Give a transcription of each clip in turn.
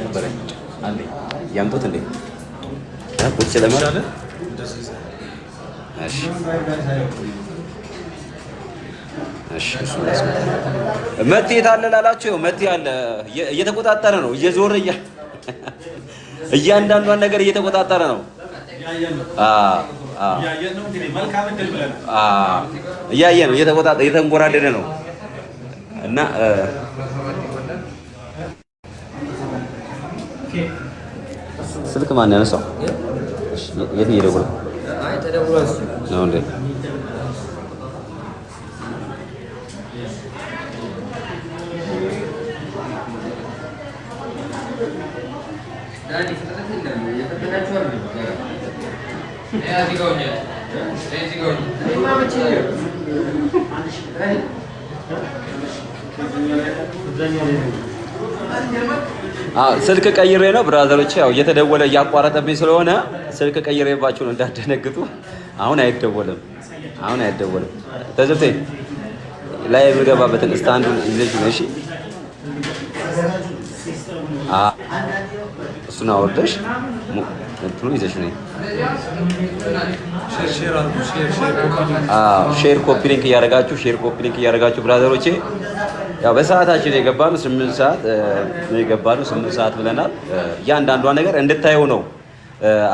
ነበረ አለኝ። ያምጡት እንዴ ቁጭ ለማለት። እሺ እሺ፣ እሱን ላስመጣ። መቲ የት አለ ላላችሁ፣ መቲ አለ፣ እየተቆጣጠረ ነው፣ እየዞረ እያንዳንዷን ነገር እየተቆጣጠረ ነው። እያየ ነው፣ እየተቆጣጠረ እየተንጎራደደ ነው። እና ስልክ ማን ያነሳው? የት እየደወለ ነው እንዴ? ስልክ ቀይሬ ነው brother ኦች፣ ያው እየተደወለ እያቋረጠብኝ ስለሆነ ስልክ ቀይሬባችሁ ነው፣ እንዳትደነግጡ። አሁን አይደወልም፣ አሁን አይደወልም። ተዝብቴ ላይ የምገባበትን stand ኡን ይዘሽ ነው። እሺ፣ እሱን አወርደሽ እንትኑ ይዘሽ ነው። Share copy link እያደረጋችሁ፣ share copy link እያደረጋችሁ brother ኦቼ፣ ያው በሰዓታችን የገባነው 8 ሰዓት ነው የገባነው፣ 8 ሰዓት ብለናል። እያንዳንዷ ነገር እንድታየው ነው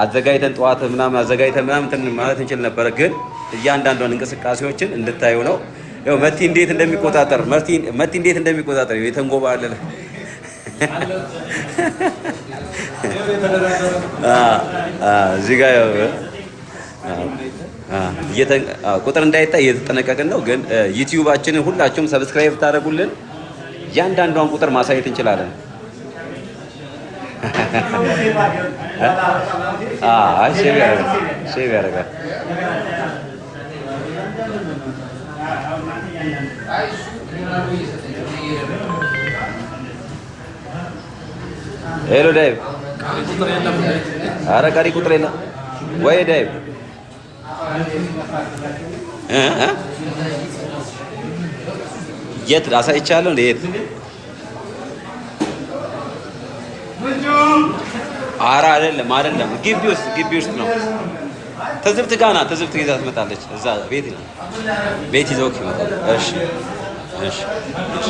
አዘጋጅተን፣ ጠዋት ምናምን አዘጋጅተን ምናምን እንትን ማለት እንችል ነበረ፣ ግን እያንዳንዷን እንቅስቃሴዎችን እንድታየው ነው። ያው መቲ እንዴት እንደሚቆጣጠር፣ መቲ እንዴት እንደሚቆጣጠር የተንጎባለለ እዚህ ጋር ቁጥር እንዳይታይ እየተጠነቀቅን ነው። ግን ዩቲዩባችንን ሁላችሁም subscribe ታደርጉልን እያንዳንዷን ቁጥር ማሳየት እንችላለን። አይ save ያደርጋል፣ save ያደርጋል። Hello ዳይቭ፣ ኧረ ቀሪ ቁጥር የለም ወይ ዳይቭ? እ እ የት አሳይቻለሁ እንደ የት? ኧረ አይደለም፣ አይደለም፣ ግቢ ውስጥ፣ ግቢ ውስጥ ነው። ትዝብት ጋር ናት። ትዝብት ይዛ ትመጣለች። እዛ ቤት ነው፣ ቤት ይዘውክ ይመጣል። እሺ እሺ እሺ።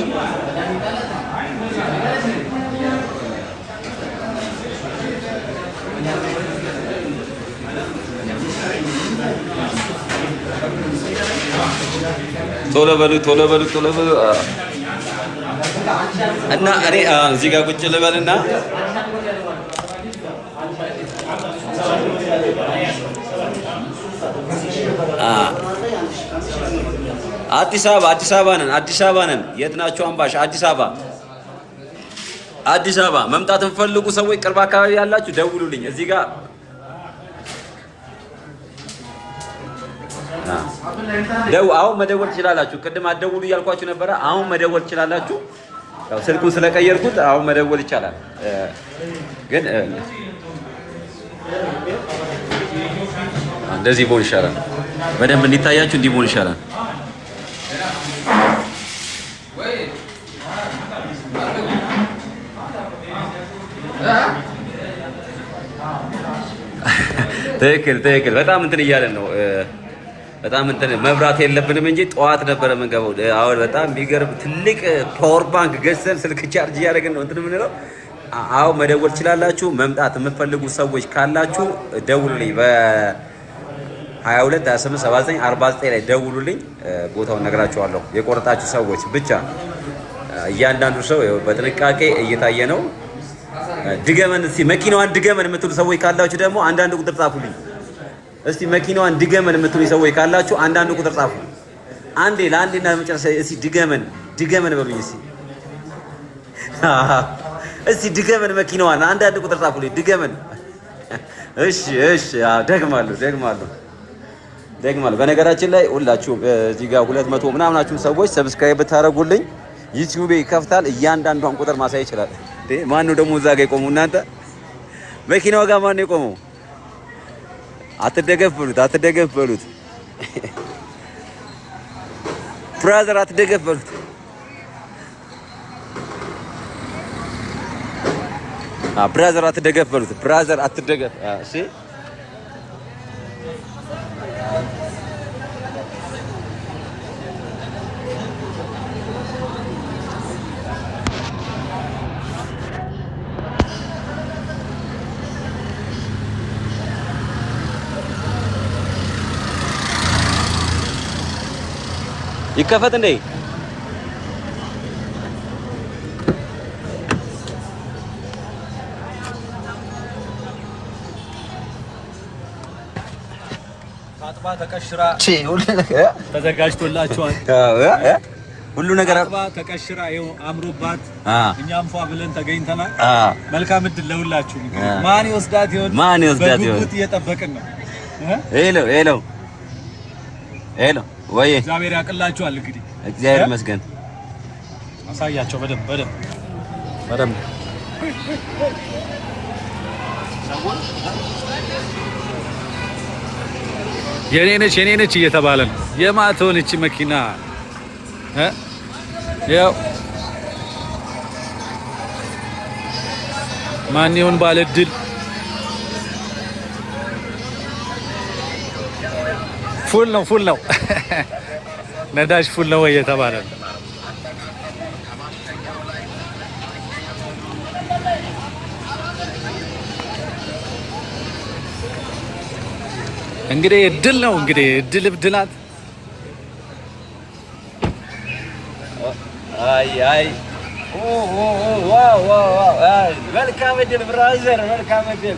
ቶሎ በሉ፣ ቶሎ በሉ፣ ቶሎ በሉ። እና እኔ እዚህ ጋር ቁጭ ልበልና አዲስ አበባ፣ አዲስ አበባ ነን፣ አዲስ አበባ ነን። የት ናችሁ? አምባሽ አዲስ አበባ፣ አዲስ አበባ መምጣት የምትፈልጉ ሰዎች ቅርብ አካባቢ ያላችሁ ደውሉልኝ። እዚህ ጋር አሁን መደወል ትችላላችሁ። ቅድም አትደውሉ እያልኳችሁ ነበረ። አሁን መደወል ትችላላችሁ። ያው ስልኩን ስለቀየርኩት አሁን መደወል ይቻላል። ግን እንደዚህ ቦን ይሻላል። በደንብ እንዲታያችሁ እንዲህ ቦን ይሻላል። ትክክል ትክክል። በጣም እንትን እያለን ነው። በጣም እንትን መብራት የለብንም እንጂ ጠዋት ነበረ የምንገባው። አሁን በጣም የሚገርም ትልቅ power bank ገዝተን ስልክ charge እያደረግን ነው እንትን የምንለው። አዎ መደወል ትችላላችሁ። መምጣት የምትፈልጉ ሰዎች ካላችሁ ደውሉልኝ። በ22 28 79 49 ላይ ደውሉልኝ። ቦታውን ነግራችኋለሁ። የቆረጣችሁ ሰዎች ብቻ። እያንዳንዱ ሰው በጥንቃቄ እየታየ ነው። ድገመን እስቲ፣ መኪናዋን ድገመን የምትሉ ሰዎች ካላችሁ ደግሞ አንዳንድ ቁጥር ጻፉልኝ። እስቲ መኪናዋን ድገመን የምትሉ ሰዎች ካላችሁ አንዳንድ ቁጥር ጻፉ። አንዴ ለአንዴና ለመጨረሻ እስቲ ድገመን፣ ድገመን በሉኝ። እስቲ እስቲ ድገመን መኪናዋን፣ አንዳንድ ቁጥር ጻፉልኝ። ድገመን። እሺ እሺ፣ ደግማለሁ፣ ደግማለሁ፣ ደግማለሁ። በነገራችን ላይ ሁላችሁም እዚህ ጋር 200 ምናምናችሁም ሰዎች subscribe ብታደርጉልኝ ዩቲዩብ ይከፍታል። እያንዳንዷን ቁጥር ማሳየት ይችላል። ማን ነው ደግሞ እዛ ጋር የቆመው? እናንተ መኪናው ጋር ማን ነው የቆመው? አትደገፍ በሉት፣ አትደገፍ በሉት፣ brother አትደገፍ በሉት። Brother አትደገፍ በሉት። Brother አትደገፍ። እሺ ይከፈት እንዴ? ታጥባ ተቀሽራ ተዘጋጅቶላችኋል። ሁሉ ነገር ታጥባ ተቀሽራ ይኸው አምሮባት እኛም ፏ ብለን ተገኝተናል። መልካም እድል ለሁላችሁ። ማን ይወስዳት ይሆን? ማን ይወስዳት ይሆን? በጉጉት እየጠበቅን ነው። Hello hello hello፣ ወይ እግዚአብሔር ያውቅላችኋል። እንግዲህ እግዚአብሔር ይመስገን። አሳያቸው በደንብ በደንብ በደንብ። የኔ ነች የኔ ነች እየተባለ ነው። የማን ትሆን እቺ መኪና? ያው ማን ይሆን ባለ እድል? Full ነው full ነው፣ ነዳጅ full ነው ወይ እየተባለ ነው። እንግዲህ እድል ነው፣ እንግዲህ እድል እብድ ናት። አይ አይ፣ ኦ ኦ ኦ፣ wow wow wow! አይ መልካም እድል brother፣ መልካም እድል።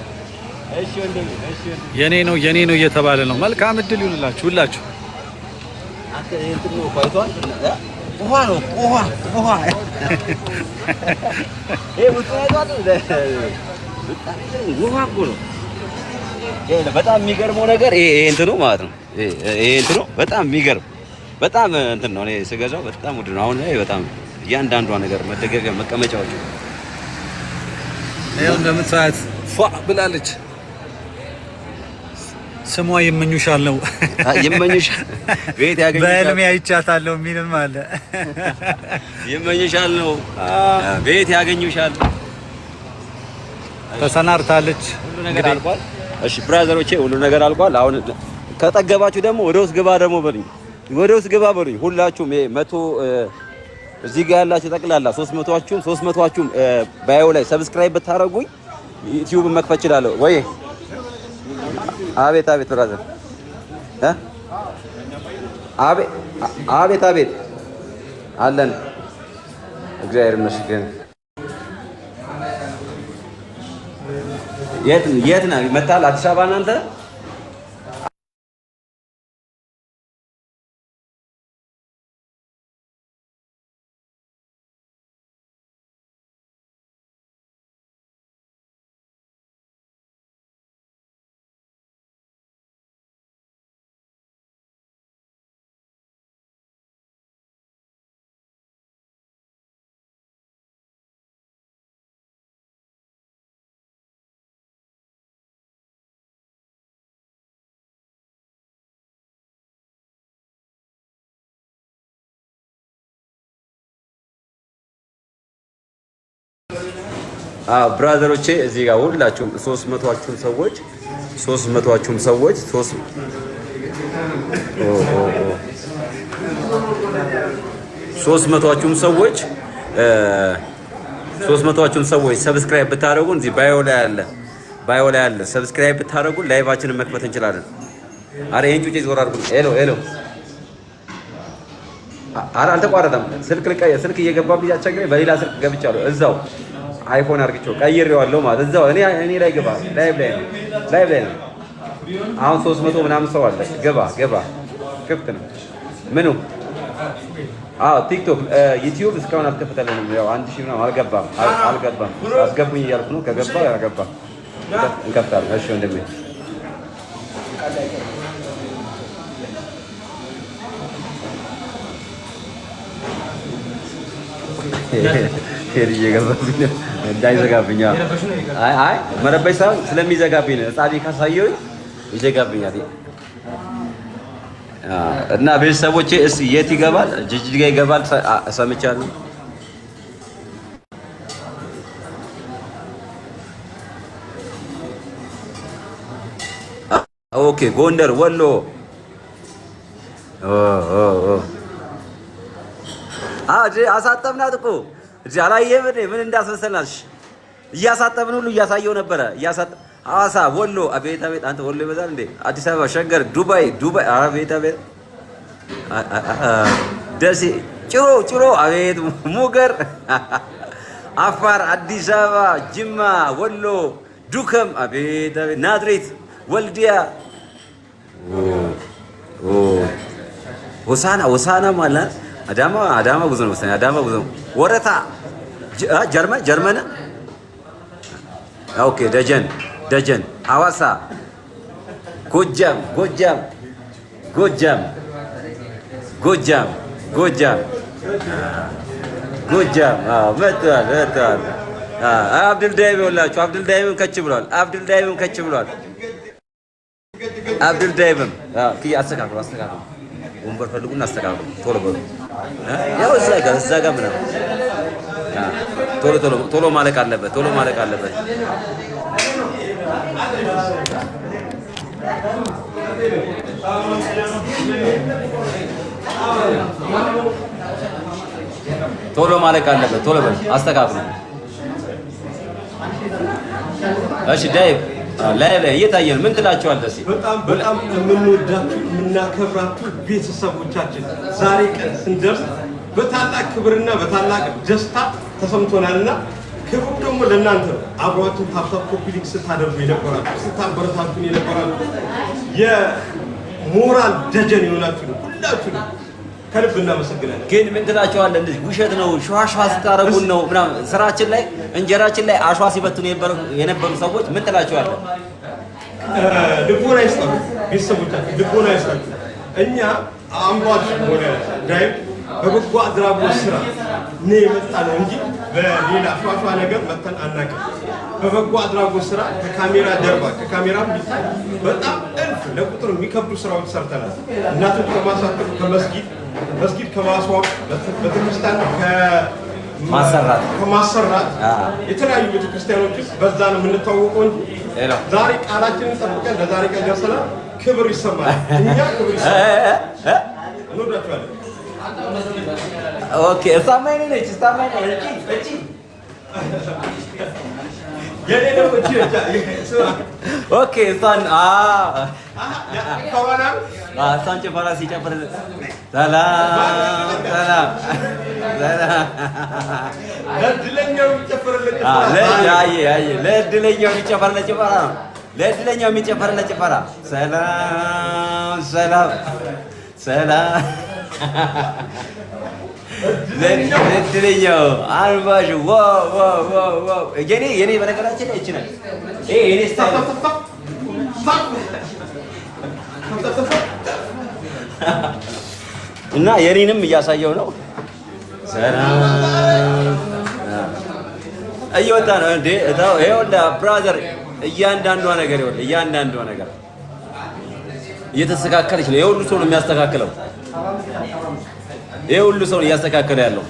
እሺ ወንድሜ፣ እሺ ወንድሜ። የኔ ነው የኔ ነው እየተባለ ነው። መልካም እድል ይሁንላችሁ ሁላችሁ። አንተ እንትን ነው እኮ አይተዋል። ውሃ ነው ውሃ ውሃ። ይሄ ውስጡ አይተዋል። በጣም ውሃ እኮ ነው። ይሄ በጣም የሚገርመው ነገር ይሄ እንትኑ ማለት ነው። ይሄ እንትኑ በጣም የሚገርም በጣም እንትን ነው። እኔ ስገዛው በጣም ውድ ነው። አሁን ላይ በጣም እያንዳንዷ ነገር መደገፊያ መቀመጫዎች ይኸው እንደምታያት ፏ ብላለች። ስሟ ይመኙሻል ነው። ይመኙሻል፣ ቤት ያገኙሻል፣ በህልሜ አይቻታለሁ የሚልም አለ። ይመኙሻል ነው፣ ቤት ያገኙሻል። ተሰናድታለች። ሁሉ ነገር አልቋል። እሺ brother ኦቼ፣ ሁሉ ነገር አልቋል። አሁን ከጠገባችሁ ደግሞ ወደ ውስጥ ግባ ደግሞ በሉኝ፣ ወደ ውስጥ ግባ በሉኝ። ሁላችሁም ይሄ 100 እዚህ ጋር ያላችሁ ጠቅላላ 300ችሁም 300ችሁም bio ላይ subscribe ብታረጉኝ ዩቲዩብ መክፈት እችላለሁ ወይ? አቤት አቤት brother፣ አቤት አቤት አቤት፣ አለን፣ እግዚአብሔር ይመስገን። የት የት ነህ? መጣል አዲስ አበባ እናንተ? Brother ኦቼ እዚህ ጋር ሁላችሁም 300ችሁም ሰዎች፣ 300ችሁም ሰዎች፣ 300ችሁም ሰዎች፣ 300ችሁም ሰዎች subscribe ብታደርጉን እዚህ bio ላይ አለ፣ bio ላይ አለ። Subscribe ብታደርጉን live ኣችንን መክፈት እንችላለን። አረ ይሄን ጩጬ ዞር አድርጉ። Hello hello። አረ አልተቋረጠም። ስልክ ልቀይር፣ ስልክ እየገባብኝ አስቸግረኝ። በሌላ ስልክ ገብቻለሁ። እዛው አይፎን አድርግቼው ቀይሬዋለሁ ማለት እዛው እኔ ላይ ግባ። Live ላይ ነው፣ live ላይ ነው። አሁን 300 ምናምን ሰው አለ። ግባ ግባ፣ ክፍት ነው። ምኑ? አዎ ቲክቶክ፣ ዩቲዩብ እስካሁን አልከፈተልንም። ያው 1000 ምናምን አልገባም፣ አልገባም። አስገቡኝ እያልኩ ነው። ከገባ ያገባ እንከፍታለን። እሺ ወንድሜ። ሄድ እየገባብኝ ነው፣ እንዳይዘጋብኝ። አይ አይ፣ መረበሽ ሳይሆን ስለሚዘጋብኝ ነው። ሕፃኔ ካሳየሁኝ ይዘጋብኛል። እና ቤተሰቦቼ እስኪ የት ይገባል? ጅጅጋ ይገባል ሰምቻለሁ። Okay፣ ጎንደር፣ ወሎ፣ አሳጠብናት እኮ አላየህም? ምን እንዳስመሰልናት እያሳጠብን ሁሉ እያሳየው ነበረ። ሐዋሳ፣ ወሎ፣ አቤት አቤት! አንተ ወሎ ይበዛል እንዴ? አዲስ አበባ፣ ሸገር፣ ዱባይ፣ ዱባይ፣ አቤት አቤት! ደሴ፣ ጭሮ፣ ጭሮ፣ አቤት! ሙገር፣ አፋር፣ አዲስ አበባ፣ ጅማ፣ ወሎ፣ ዱከም፣ አቤት አቤት! ናዝሬት፣ ወልዲያ፣ ሆሳና፣ ሆሳና ማለት አዳማ፣ አዳማ ብዙ ነው መሰለኝ። አዳማ ብዙ ነው። ወረታ፣ ጀርመን፣ ጀርመን፣ okay፣ ደጀን፣ ደጀን፣ ሐዋሳ፣ ጎጃም፣ ጎጃም፣ ጎጃም፣ ጎጃም፣ ጎጃም፣ ጎጃም መጥቷል፣ መጥቷል። አብዱል ዳይም ይኸውላችሁ፣ አብዱል ዳይምም ከች ብሏል። አብዱል ዳይምም ከች ብሏል። አብዱል ዳይምም አስተካክሉ፣ አስተካክሉ፣ ወንበር ፈልጉና አስተካክሉ። ቶሎ በሉ። ያው እዛ ጋር፣ እዛ ጋር ምናምን ቶሎ ቶሎ ቶሎ ማለቅ አለበት። ቶሎ ማለቅ አለበት። ቶሎ ማለቅ አለበት። ቶሎ በል አስተካክሉ። እሺ ዳይቭ ላይ ላይ እየታየ ነው። ምን ትላቸዋለህ? እስኪ በጣም በጣም የምንወዳችሁ የምናከብራችሁ ቤተሰቦቻችን ዛሬ ቀን ስንደርስ በታላቅ ክብርና በታላቅ ደስታ ተሰምቶናልና ክብሩ ደግሞ ለእናንተ ነው። አብሯችን tap tap copy link ስታደርጉ የነበራችሁ፣ ስታበረታቱን የነበራችሁ፣ የሞራል ደጀን የሆናችሁ ሁላችሁ ከልብ እናመሰግናለን። ግን ምን ትላቸዋለህ? እንደዚህ ውሸት ነው ሸዋሸዋ ስታረጉን ነው ምናምን ስራችን ላይ እንጀራችን ላይ አሸዋ ሲበትኑ የነበሩ ሰዎች ምን ትላቸዋለህ? ልቦና ይስጣችሁ፣ ቤተሰቦቻችን ልቦና ይስጣችሁ። እኛ አምባሽ ሆነ ዳይም በበጎ አድራጎት ስራ ነው የመጣ ነው እንጂ በሌላ ሿሿ ነገር መተን አናውቅም። በበጎ አድራጎት ስራ ከካሜራ ጀርባ ከካሜራ ቢታይ በጣም እልፍ ለቁጥር የሚከብዱ ስራዎች ሰርተናል። እናቶች ከማሳተፍ፣ ከመስጊድ መስጊድ ከማስዋብ፣ ቤተክርስቲያን ከማሰራት፣ የተለያዩ ቤተክርስቲያኖችን በዛ ነው የምንታወቀው እንጂ ዛሬ ቃላችንን ጠብቀን ለዛሬ ቀን ደርሰናል። ክብር ይሰማል። እኛ ክብር ይሰማል። እንወዳችኋለን። Okay፣ እሷማ የእኔ ነች። እሷማ የእኔ ነች። እቺ የኔ ደግሞ እቺ ነች። Okay፣ እሷን እሷን ጭፈራ ሲጨፍር ሰላም ሰላም ሰላም፣ ለእድለኛው የሚጨፈርለት ለእድለኛው የሚጨፈርለት ጭፈራ ነው። ለእድለኛው የሚጨፈርለት ጭፈራ ሰላም ሰላም ሰላም ለእድለኛው አንባሽ wow wow wow wow። የኔ የኔ በነገራችን ላይ ይችላል። ይሄ የኔ style እና የኔንም እያሳየው ነው። ሰላም እየወጣ ነው እንዴ? ይኸውልህ brother፣ እያንዳንዷ ነገር ይኸውልህ፣ እያንዳንዷ ነገር እየተስተካከለች ነው። የሁሉ ሰው ነው የሚያስተካክለው። ይሄ ሁሉ ሰው እያስተካከለ ያለው።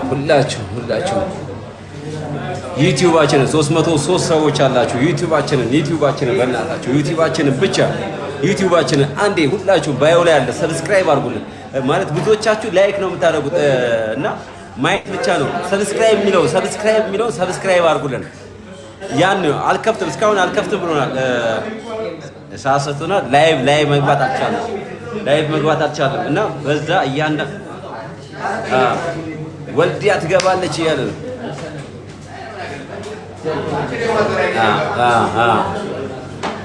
ሁላችሁ ሁላችሁ ዩቲዩባችንን 303 ሰዎች አላችሁ። ዩቲዩባችንን ዩቲዩባችንን በእናታችሁ ዩቲዩባችንን ብቻ ዩቲዩባችንን አንዴ ሁላችሁ bio ላይ ያለ subscribe አድርጉልን። ማለት ብዙዎቻችሁ like ነው የምታደርጉት እና ማየት ብቻ ነው። Subscribe የሚለው subscribe የሚለው subscribe አድርጉልን። ያን አልከፍትም እስካሁን አልከፍትም ብሎናል። ሳሰቱና live live መግባት አልቻለም። Live መግባት አልቻለም እና በዛ እያንዳ ወልዲያ ትገባለች እያለ ነው።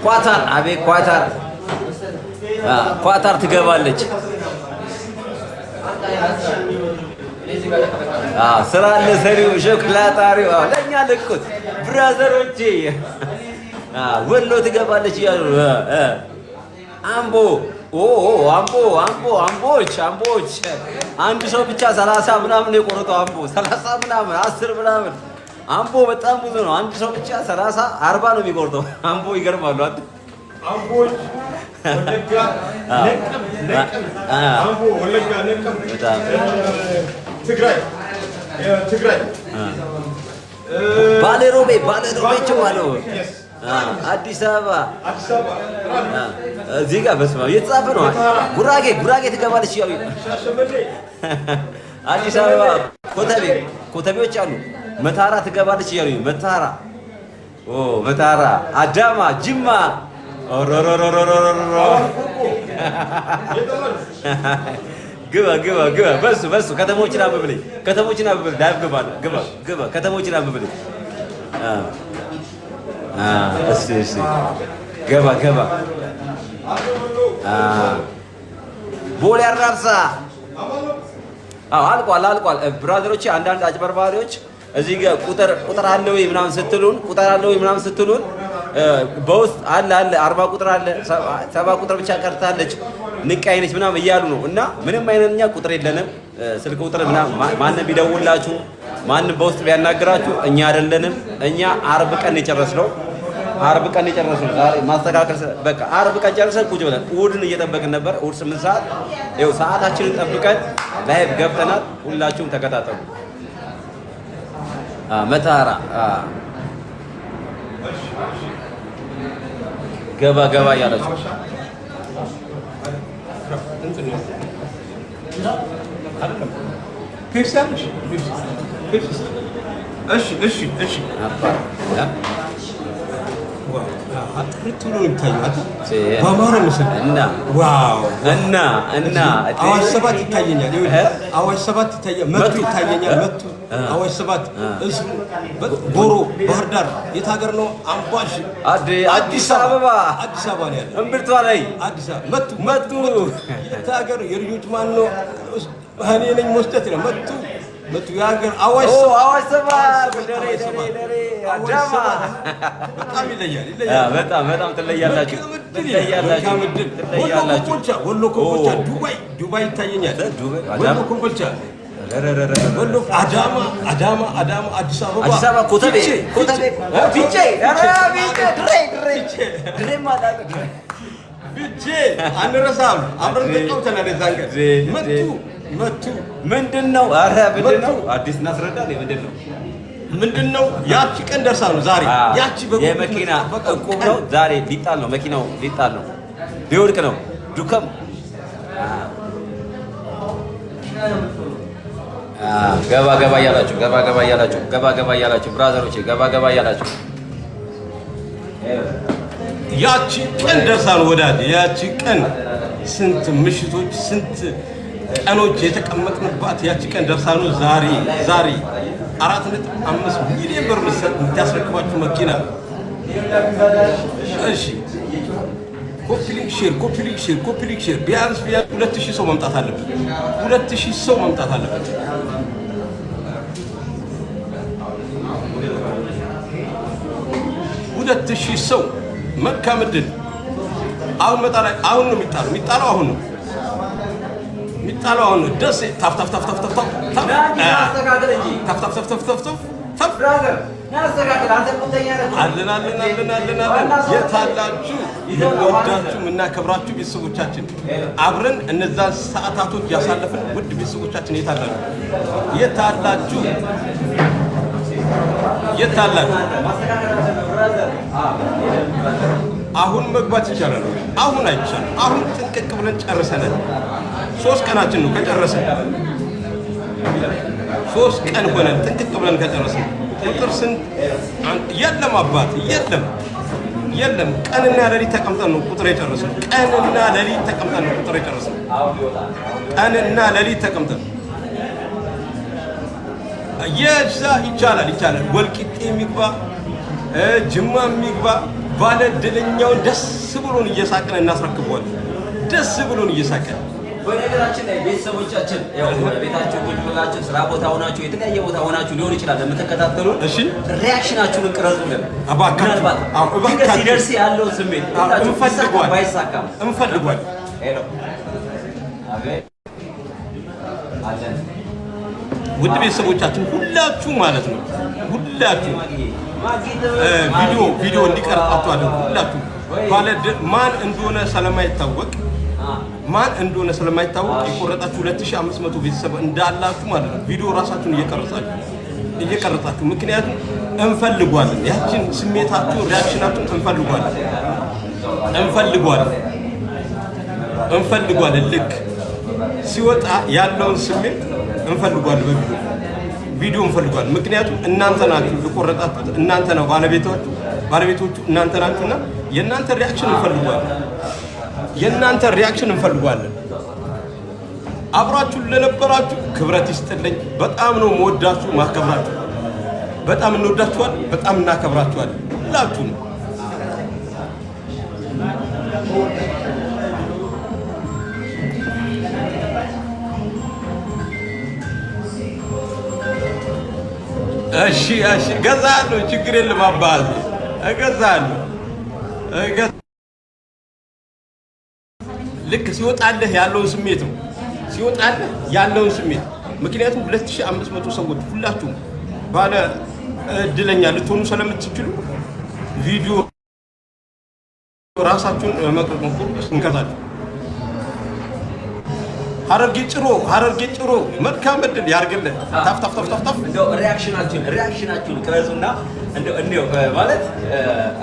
ኳታር፣ አቤት ኳታር፣ ኳታር ትገባለች። ስራ አለ ሰሪው ሸክላ ጣሪው ለእኛ ልቁት brother ኦቼ ወሎ ትገባለች እያሉ አምቦ፣ አምቦ፣ አምቦ፣ አምቦች፣ አምቦች አንድ ሰው ብቻ 30 ምናምን የቆረጠው አምቦ 30 ምናምን 10 ምናምን አምቦ በጣም ብዙ ነው። አንድ ሰው ብቻ 30 40 ነው የሚቆርጠው አምቦ። ይገርማሉ። አምቦች፣ ወለጋ፣ ነቀምት፣ አምቦ፣ ወለጋ፣ ነቀምት፣ ትግራይ፣ ትግራይ፣ ባሌ ሮቤ፣ ባሌ ሮቤ አለው። አዲስ አበባ፣ እዚህ ጋር በስመ አብ እየተጻፈ ነው። ጉራጌ፣ ጉራጌ ትገባለች። ያው አዲስ አበባ ኮተቤ፣ ኮተቤዎች አሉ። መታራ ትገባለች እያሉ፣ መታራ፣ ኦ መታራ፣ አዳማ፣ ጅማ፣ ኦሮሮሮሮሮሮ፣ ግባ ግባ ግባ። በሱ በሱ ከተሞችን አንብብልኝ፣ ከተሞችን አንብብልኝ። Live ግባ ግባ ግባ። ከተሞችን አንብብልኝ። እሺ እሺ፣ ገባ ገባ። ቦሌ አራብሳ። አዎ አልቋል አልቋል። Brother ኦች፣ አንዳንድ አጭበርባሪዎች እዚህ ጋር ቁጥር ቁጥር አለ ወይ ምናምን ስትሉን፣ ቁጥር አለ ወይ ምናምን ስትሉን፣ በውስጥ አለ አለ፣ 40 ቁጥር አለ፣ 70 ቁጥር ብቻ ቀርታለች፣ ንቃይ ነች ምናምን እያሉ ነው። እና ምንም አይነት እኛ ቁጥር የለንም። ስልክ ቁጥር ምናምን ማንም ቢደውላችሁ፣ ማንም በውስጥ ቢያናግራችሁ እኛ አይደለንም። እኛ አርብ ቀን የጨረስነው፣ አርብ ቀን የጨረስነው። ዛሬ ማስተካከል፣ በቃ አርብ ቀን ጨርሰን ቁጭ ብለን እሑድን እየጠበቅን ነበር። እሑድ 8 ሰዓት ይኸው ሰዓታችንን ጠብቀን live ገብተናል። ሁላችሁም ተከታተሉ። መታራ፣ ገባ ገባ እያላችሁ። ፔፕሲ አለሽ? ፔፕሲ። እሺ እሺ እሺ። ጥርት ብሎ ነው የሚታየው። በአማረ ምስል። እና Wow። እና እና አዋሽ 7 ይታየኛል። አዋሽ 7 ይታየኛል። መቱ ይታየኛል። መቱ፣ አዋሽ 7፣ ጎሮ፣ ባህር ዳር የት ሀገር ነው? አምባሽ። አዲስ አበባ። አዲስ አበባ ነው ያለው። እምብርቷ ላይ። አዲስ አበባ መቱ። መቱ። የት ሀገር የልጆች ማን ነው? እኔ ነኝ መስጠት ነው። መቱ፣ መቱ የሀገር አዋሽ። አዋሽ 7፣ ደሬ ደሬ አዳማ። በጣም ይለያል፣ ይለያል። በጣም በጣም ትለያላችሁ፣ ትለያላችሁ፣ ትለያላችሁ። ወሎ ኮምቦልቻ፣ ዱባይ፣ ዱባይ ይታየኛል። ወሎ ኮምቦልቻ፣ ወሎ፣ አዳማ፣ አዳማ፣ አዳማ፣ አዲስ አበባ። አዲስ አበባ ኮተቤ፣ ኮተቤ፣ ፊቼ፣ ኧረ ፊቼ፣ ድሬ፣ ድሬ፣ ድሬ ማለት ፊቼ አንረሳም። አብረን ተጫውተናል የዛን ቀን። መቱ፣ መቱ። ምንድን ነው? ኧረ ምንድን ነው? አዲስ እናስረዳ። ምንድን ነው? ምንድን ነው? ያቺ ቀን ደርሳ ነው ዛሬ። ያቺ የመኪና እቁብ ነው ዛሬ። ሊጣል ነው መኪናው፣ ሊጣል ነው፣ ሊወድቅ ነው። ዱከም፣ ገባ ገባ እያላችሁ፣ ገባ ገባ እያላችሁ፣ ገባ ገባ እያላችሁ፣ brother ኦቼ፣ ገባ ገባ እያላችሁ። ያቺ ቀን ደርሳ ነው ወዳጅ። ያቺ ቀን፣ ስንት ምሽቶች ስንት ቀኖች የተቀመጥንባት ያቺ ቀን ደርሳ ነው ዛሬ። ዛሬ 4.5 ሚሊዮን ብር የምታስረክባችሁ መኪና። እሺ፣ copy link share፣ copy link share፣ copy link share። ቢያንስ ቢያንስ 2000 ሰው መምጣት አለበት። 2000 ሰው መምጣት አለበት። 2000 ሰው፣ መልካም እድል። አሁን መጣ ላይ አሁን ነው የሚጣለው፣ የሚጣለው አሁን ነው የሚጣለው፣ አሁን ነው። ደሴ፣ tap tap tap tap tap tap tap tap tap tap tap tap። አለን አለን አለን አለን አለን። የታላችሁ የምንወዳችሁ የምናከብራችሁ ቤተሰቦቻችን፣ አብረን እነዛን ሰዓታቶች ያሳለፍን ውድ ቤተሰቦቻችን፣ የታላችሁ? የታላችሁ? የታላችሁ? አሁን መግባት ይቻላል። አሁን አይቻልም። አሁን ጥንቅቅ ብለን ጨርሰናል። 3 ቀናችን ነው ከጨረስን። 3 ቀን ሆነን ጥንቅቅ ብለን ከጨረስን። ቁጥር ስንት? የለም አባት፣ የለም የለም። ቀንና ሌሊት ተቀምጠን ነው ቁጥር የጨረስነው። ቀንና ሌሊት ተቀምጠን ነው ቁጥር የጨረስነው። ቀንና ሌሊት ተቀምጠን የዛ ይቻላል ይቻላል። ወልቂጤ የሚግባ፣ ጅማ የሚግባ፣ ባለ ዕድለኛውን ደስ ብሎን እየሳቅን እናስረክበዋለን። ደስ ብሎን እየሳቅን። በነገራችን ላይ ቤተሰቦቻችን፣ ያው ቤታችሁ ቁጭ ብላችሁ፣ ስራ ቦታ ሆናችሁ፣ የተለያየ ቦታ ሆናችሁ ሊሆን ይችላል ለምትከታተሉን፣ reaction ኣችሁን ቅረጹልን። እባካችሁ። ምናልባት አዎ፣ እባካችሁ። ሲደርስ ያለውን ስሜት እንፈልገዋለን። ባይሳካም እንፈልጓለን። Hello፣ አቤት፣ አለን። ውድ ቤተሰቦቻችን ሁላችሁ ማለት ነው፣ ሁላችሁ ቪዲዮ ቪዲዮ እንዲቀርጻችሁ አድርጉ። ሁላችሁ ባለ ማን እንደሆነ ስለማይታወቅ፣ ማን እንደሆነ ስለማይታወቅ የቆረጣችሁ 2500 ቤተሰብ እንዳላችሁ ማለት ነው። ቪዲዮ ራሳችሁን እየቀረጻችሁ እየቀረጻችሁ፣ ምክንያቱም እንፈልጓለን። ያችን ስሜታችሁን reaction ኣችሁን እንፈልጓለን እንፈልጓለን እንፈልጓለን። ልክ ሲወጣ ያለውን ስሜት እንፈልጓለን። በቪዲዮ ቪዲዮ እንፈልጓለን። ምክንያቱም እናንተ ናችሁ የቆረጣችሁት፣ እናንተ ነው ባለቤቶቹ፣ ባለቤቶቹ እናንተ ናችሁና የእናንተ reaction እንፈልጓለን። የእናንተ reaction እንፈልጓለን። አብራችሁ ለነበራችሁ ክብረት ይስጥልኝ። በጣም ነው መወዳችሁ ማከብራችሁ። በጣም እንወዳችኋል፣ በጣም እናከብራችኋለን ሁላችሁም። እሺ እሺ፣ እገዛለሁ። ችግር የለም አባቴ፣ እገዛለሁ። ልክ ሲወጣልህ ያለውን ስሜት ነው ሲወጣልህ ያለውን ስሜት። ምክንያቱም 2500 ሰዎች ሁላችሁም ባለ እድለኛ ልትሆኑ ስለምትችሉ ቪዲዮ ራሳችሁን መቅረጽ ሞክሩ። እንከታችሁ ሐረርጌ ጭሮ፣ ሐረርጌ ጭሮ፣ መልካም እድል ያርግልህ። ታፍ ታፍ ታፍ ታፍ ታፍ። እንደው reaction ኣችሁን ቅረጹና እንደው እንደው ማለት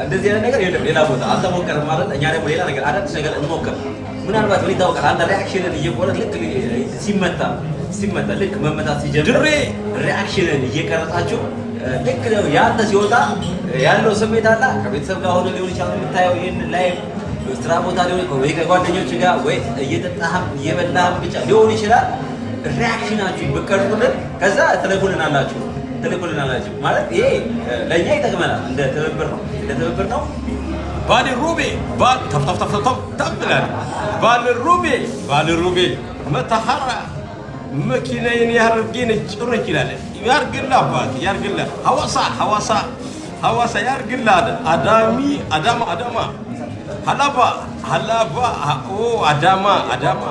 እንደዚህ አይነት ነገር የለም ሌላ ቦታ አልተሞከረም ማለት እኛ ደግሞ ሌላ ነገር አዳዲስ ነገር እንሞክር። ምናልባት ምን ይታወቃል፣ አንተ reaction ን እየቆረጥ ልክ ሲመታ ሲመታ ልክ መመታት ሲጀምር ድሬ reaction ን እየቀረጻችሁ ልክ ነው ያንተ ሲወጣ ያለው ስሜት አለ። ከቤተሰብ ጋር ሆነ ሊሆን ይችላል የምታየው ይሄን live፣ ስራ ቦታ ሊሆን ወይ ከጓደኞች ጋር ወይ እየጠጣህም እየበላህም ብቻ ሊሆን ይችላል። Reaction ኣችሁን ብትቀርጹልን ከዛ ትልኩልናላችሁ ማለት ይሄ ለእኛ ይጠቅመናል። እንደ ትብብር ነው፣ እንደ ትብብር ነው። ባሌ ሮቤ ባል ታፍ ታፍ ታፍ ታፍ ታፍ ይላል። ባሌ ሮቤ፣ ባሌ ሮቤ፣ መተሐራ መኪናዬን ያርጌ ነች ጭረች ይላል። ያርግልህ አባት ያርግልህ። ሐዋሳ ሐዋሳ ሐዋሳ ያርግልህ አለ። አዳሚ አዳማ አዳማ ሀላባ ሀላባ ኦ አዳማ አዳማ።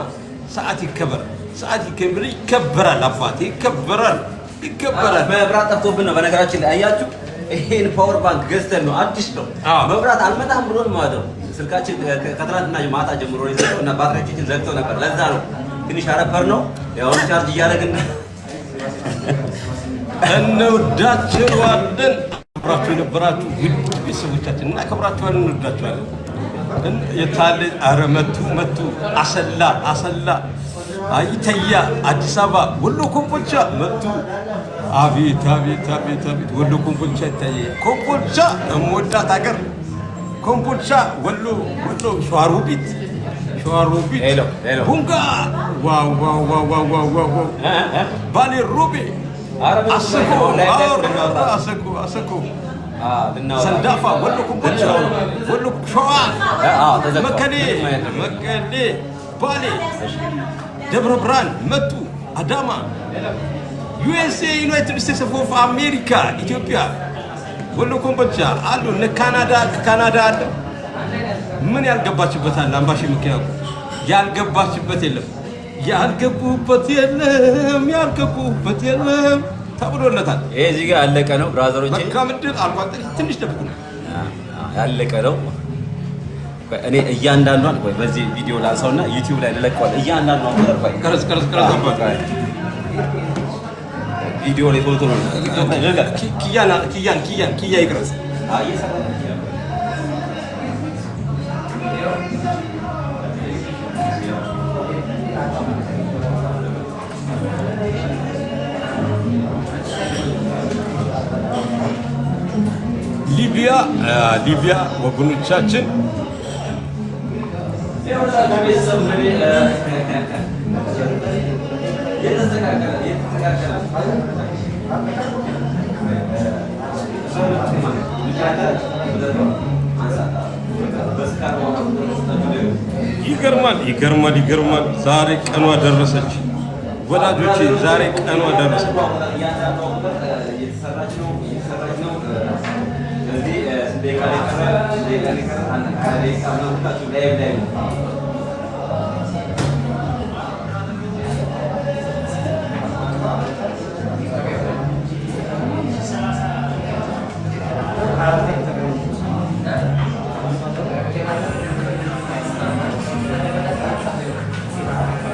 ሰዓት ይከበር፣ ሰዓት ይከበር፣ ይከበራል አባቴ ይከበራል፣ ይከበራል። መብራት ጠፍቶብን ነው በነገራችን ላይ አያችሁ። ይሄን power bank ገዝተን ነው፣ አዲስ ነው። መብራት አልመጣም ብሎን ማለት ነው። ስልካችን ከትናንትና ማታ ጀምሮ ነው የዘጋው እና ባትሪያችን ዘግተው ነበር። ለዛ ነው ትንሽ አረፈር ነው። ያው ቻርጅ እያደረግን እንወዳችኋለን። አብራችሁ የነበራችሁ ውድ ቤተሰቦቻችን እናከብራችኋለን፣ እንወዳችኋለን። የታለ ኧረ መቱ መቱ አሰላ አሰላ አይተያ አዲስ አበባ ወሎ ኮምቦልቻ መቱ። አቤት አቤት አቤት አቤት ወሎ ኮምቦልቻ ይታየ። ኮምቦልቻ የምወዳት ሀገር ኮምቦልቻ ወሎ ወሎ ሸዋሮቢት ሸዋሮቢት ቡንጋ wow wow wow wow wow wow ባሌ ሮቤ አሰኮ አሰኮ አሰኮ ሰንዳፋ ወሎ ኮምቦልቻ ወሎ ሸዋ መቀሌ መቀሌ ባሌ ደብረ ብርሃን መቱ አዳማ USA፣ United States of America፣ ኢትዮጵያ ወሎ ኮምቦልቻ አሉ። እነ ካናዳ ካናዳ አለ። ምን ያልገባችበት አለ? አምባሺ ምክንያቱ ያልገባችበት የለም። ያልገቡበት የለም። ያልገቡበት የለም ተብሎለታል። ይሄ እዚህ ጋር ያለቀ ነው brother ኦቼ። መልካም ዕድል አልኳት። ትንሽ ደብቁ ነው ያለቀ ነው። እኔ እያንዳንዷን ቆይ በዚህ ቪዲዮ ላንሳውና ዩቲዩብ ላይ ልለቀዋለሁ። እያንዳንዷን ቁጥር ቆይ ቀረጽ ቀረጽ ቀረጽ አባት ቪዲዮ ላይ ቶሎ ቶሎ ቲክቶክ ላይ ልልቀቅ። ኪያን ኪያን ኪያን ኪያ ይቅረጽ። ሊቢያ ሊቢያ ወገኖቻችን ይገርማል፣ ይገርማል፣ ይገርማል። ዛሬ ቀኗ ደረሰች ወዳጆቼ፣ ዛሬ ቀኗ ደረሰች።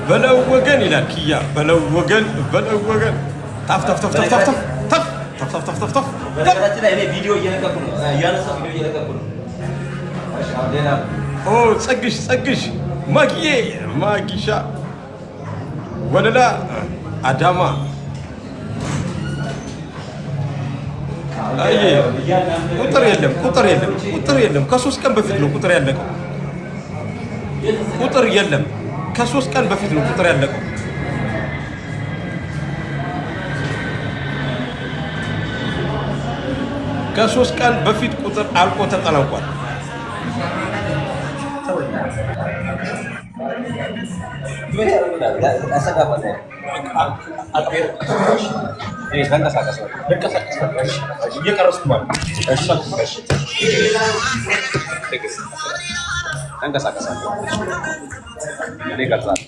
በለው ወገን ይላል ኪያ። በለው ወገን፣ በለው ወገን። ታፍ ታፍ ታፍ ታፍ ታፍ ታፍ ታፍ ተፍ ተፍ ተፍ ተፍ። በነገራችን ላይ እኔ ቪዲዮ እየለቀኩ ነው፣ እያነሳሁ ቪዲዮ እየለቀኩ ነው። እሺ፣ አሁን ሌላ። ኦ ጸግሽ፣ ጸግሽ፣ ማጊዬ፣ ማጊሻ፣ ወለላ፣ አዳማ። አይ ቁጥር የለም፣ ቁጥር የለም፣ ቁጥር የለም። ከ3 ቀን በፊት ነው ቁጥር ያለቀው። ቁጥር የለም። ከ3 ቀን በፊት ነው ቁጥር ያለቀው። ከ3 ቀን በፊት ቁጥር አልቆ ተጠናቋል። እየቀረጽኩ ማለት። ተንቀሳቀሳለሁ። እኔ እቀርጻለሁ።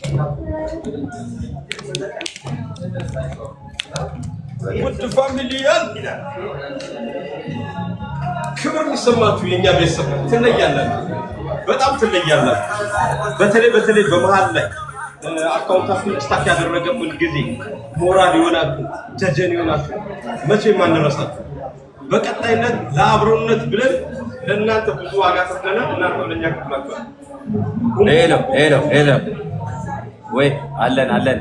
ውድ family ያን ይላል። ክብር የሚሰማችሁ የእኛ ቤተሰብ ትለያላችሁ፣ በጣም ትለያላችሁ። በተለይ በተለይ በመሀል ላይ account ኣችን stuck ያደረገብን ጊዜ ሞራል ይሆናችሁ፣ ደጀን ይሆናችሁ፣ መቼም አንረሳችሁ። በቀጣይነት ለአብሮነት ብለን ለእናንተ ብዙ ዋጋ ከፍለናል፣ እናንተ ለእኛ ከፍላችኋል። Hello, hello, hello፣ ወይ አለን አለን።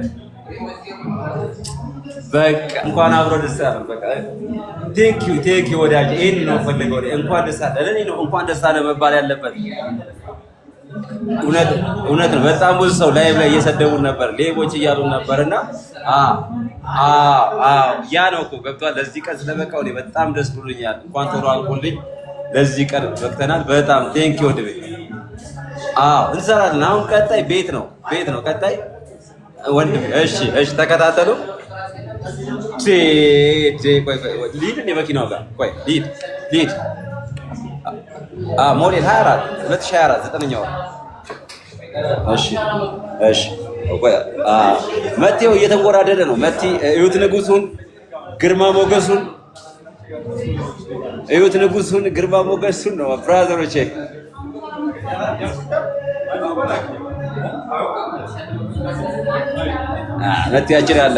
በቃ እንኳን አብሮ ደስ አለ። በቃ thank you, thank you ወዳጅ፣ ይሄን ነው ፈልገው። እንኳን ደስ አለ ለኔ ነው እንኳን ደስ አለ መባል ያለበት። እውነት እውነት ነው። በጣም ብዙ ሰው live ላይ እየሰደቡን ነበር፣ ሌቦች እያሉን ነበር። እና አ አ አ ያ ነው እኮ ገብቷል። ለዚህ ቀን ስለበቃው እኔ በጣም ደስ ብሎኛል። እንኳን ቶሎ አልቆልኝ ለዚህ ቀን በቅተናል። በጣም thank you ወንድሜ። አዎ እንሰራለን። አሁን ቀጣይ ቤት ነው፣ ቤት ነው ቀጣይ ወንድሜ። እሺ እሺ፣ ተከታተሉ። ቆይ ቆይ፣ ልሂድ እንደ መኪናው ጋር፣ ቆይ ልሂድ ልሂድ። ሞዴል 24 2024 ዘጠነኛው። እሺ እሺ። ቆይ መቴው እየተንጎራደደ ነው። መቲ እዩት፣ ንጉሱን ግርማ ሞገሱን እዩት፣ ንጉሱን ግርማ ሞገሱን ነው brother ኦቼ። መቴያችን አለ።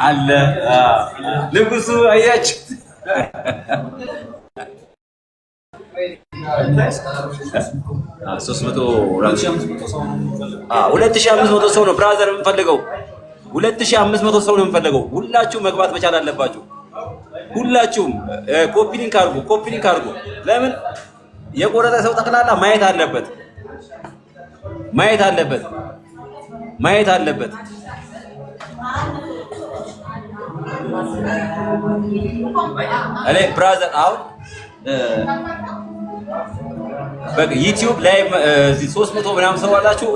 አለ ንጉሱ አያችሁ። 2500 ሰው ነው brother የምንፈልገው። 2500 ሰው ነው የምንፈልገው። ሁላችሁም መግባት መቻል አለባችሁ። ሁላችሁም copy link አድርጉ፣ copy link አድርጉ። ለምን የቆረጠ ሰው ጠቅላላ ማየት አለበት፣ ማየት አለበት፣ ማየት አለበት። እኔ brother አሁን በቃ ዩቲዩብ ላይ እዚህ 300 ምናምን ሰው አላችሁ።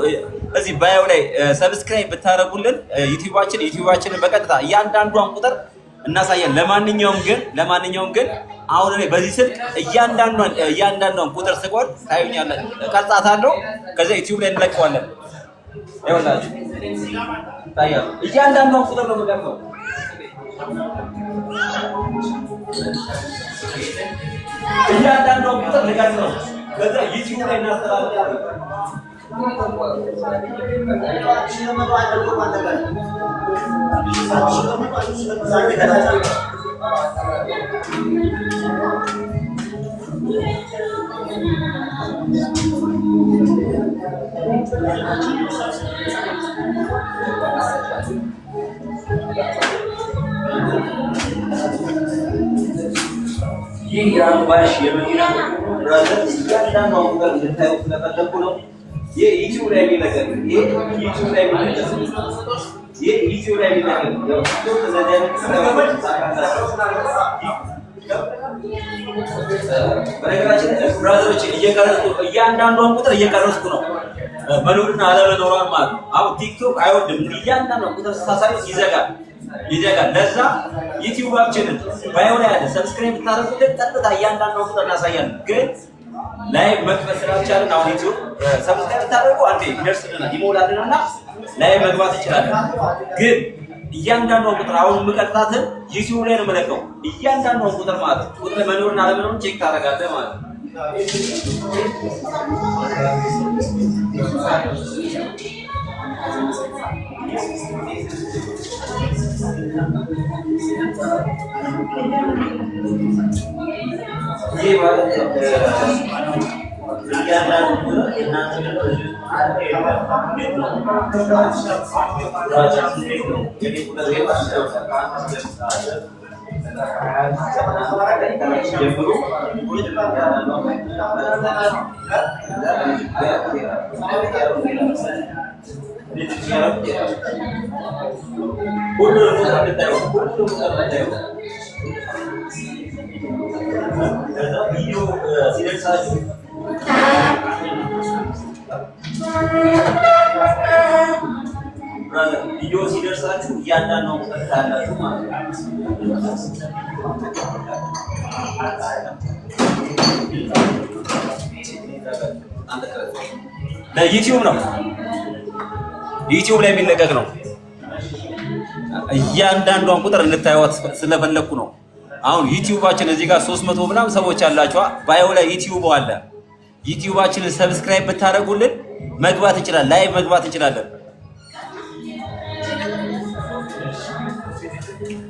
እዚህ bio ላይ subscribe ብታደርጉልን ዩቲዩባችንን በቀጥታ እያንዳንዷን ቁጥር እናሳያለን። ለማንኛውም ግን አሁን እኔ በዚህ ስልክ እያንዳንዷን ቁጥር ስቆር ታዩኛላችሁ፣ ቀርጻታለሁ። ከዚያ ዩቲዩብ ላይ እንለቀዋለን። ይኸውላችሁ ይታያል። እያንዳንዷን ቁጥር ነው የምቀርጸው። እያንዳንዷን ቁጥር ልቀርጽ ነው። ከዛ ዩቲዩብ ላይ እናስተላልፋለን። ይህ የአምባሽ የመኪና brother እያንዳንዷ ቁጥር እንድታዩ ስለፈለኩ ነው። ይህ ዩቲዩብ ላይ የሚለቀቅ፣ ይህ ዩቲዩብ ላይ የሚለቀቅ፣ ይህ ዩቲዩብ ላይ የሚለቀቅ፣ ያው ቲክቶክ እንደዚህ አይነት በነገራችን brother ኦች እየቀረጽኩ እያንዳንዷን ቁጥር እየቀረጽኩ ነው፣ መኖርና አለመኖሯን ማለት ነው። አሁን ቲክቶክ አይወድም። እያንዳንዷን ቁጥር ስታሳዩ ይዘጋል ይዘጋል። ለዛ ዩቲዩባችንን bio ላይ ያለ subscribe ብታደርጉልን ቀጥታ እያንዳንዷን ቁጥር እናሳያለን። ግን live መክፈት ስላልቻልን አሁን ዩቲዩብ subscribe ብታደርጉ አንዴ ይደርስልናል፣ ይሞላልንና live መግባት እንችላለን። ግን እያንዳንዷን ቁጥር አሁን የምቀርጻትን ዩቲዩብ ላይ ነው የምለቀው። እያንዳንዷን ቁጥር ማለት ነው። ቁጥር መኖርና አለመኖርን check ታደርጋለህ ማለት ነው። ይህ ማለት እያንዳንዱ ቁጥር የእናንተ ቁጥር አለ እንዴት ነው? እንዴት ነው? የኔ ቁጥር ጀምሮ ሁሉንም ቁጥር እንድታዩ፣ ሁሉንም ቁጥር እንድታዩ። ከዛ ቪዲዮ ሲደርሳችሁ brother፣ ቪዲዮ ሲደርሳችሁ እያንዳንዱ ቁጥር ታያላችሁ ማለት ነው። ለዩቲዩብ ነው፣ ዩቲዩብ ላይ የሚለቀቅ ነው። እያንዳንዷን ቁጥር እንድታዩት ስለፈለኩ ነው። አሁን ዩቲዩባችን እዚህ ጋር 300 ምናምን ሰዎች ያላችኋ bio ላይ ዩቲዩብ አለ። ዩቲዩባችንን subscribe ብታደርጉልን መግባት እንችላለን፣ live መግባት እንችላለን።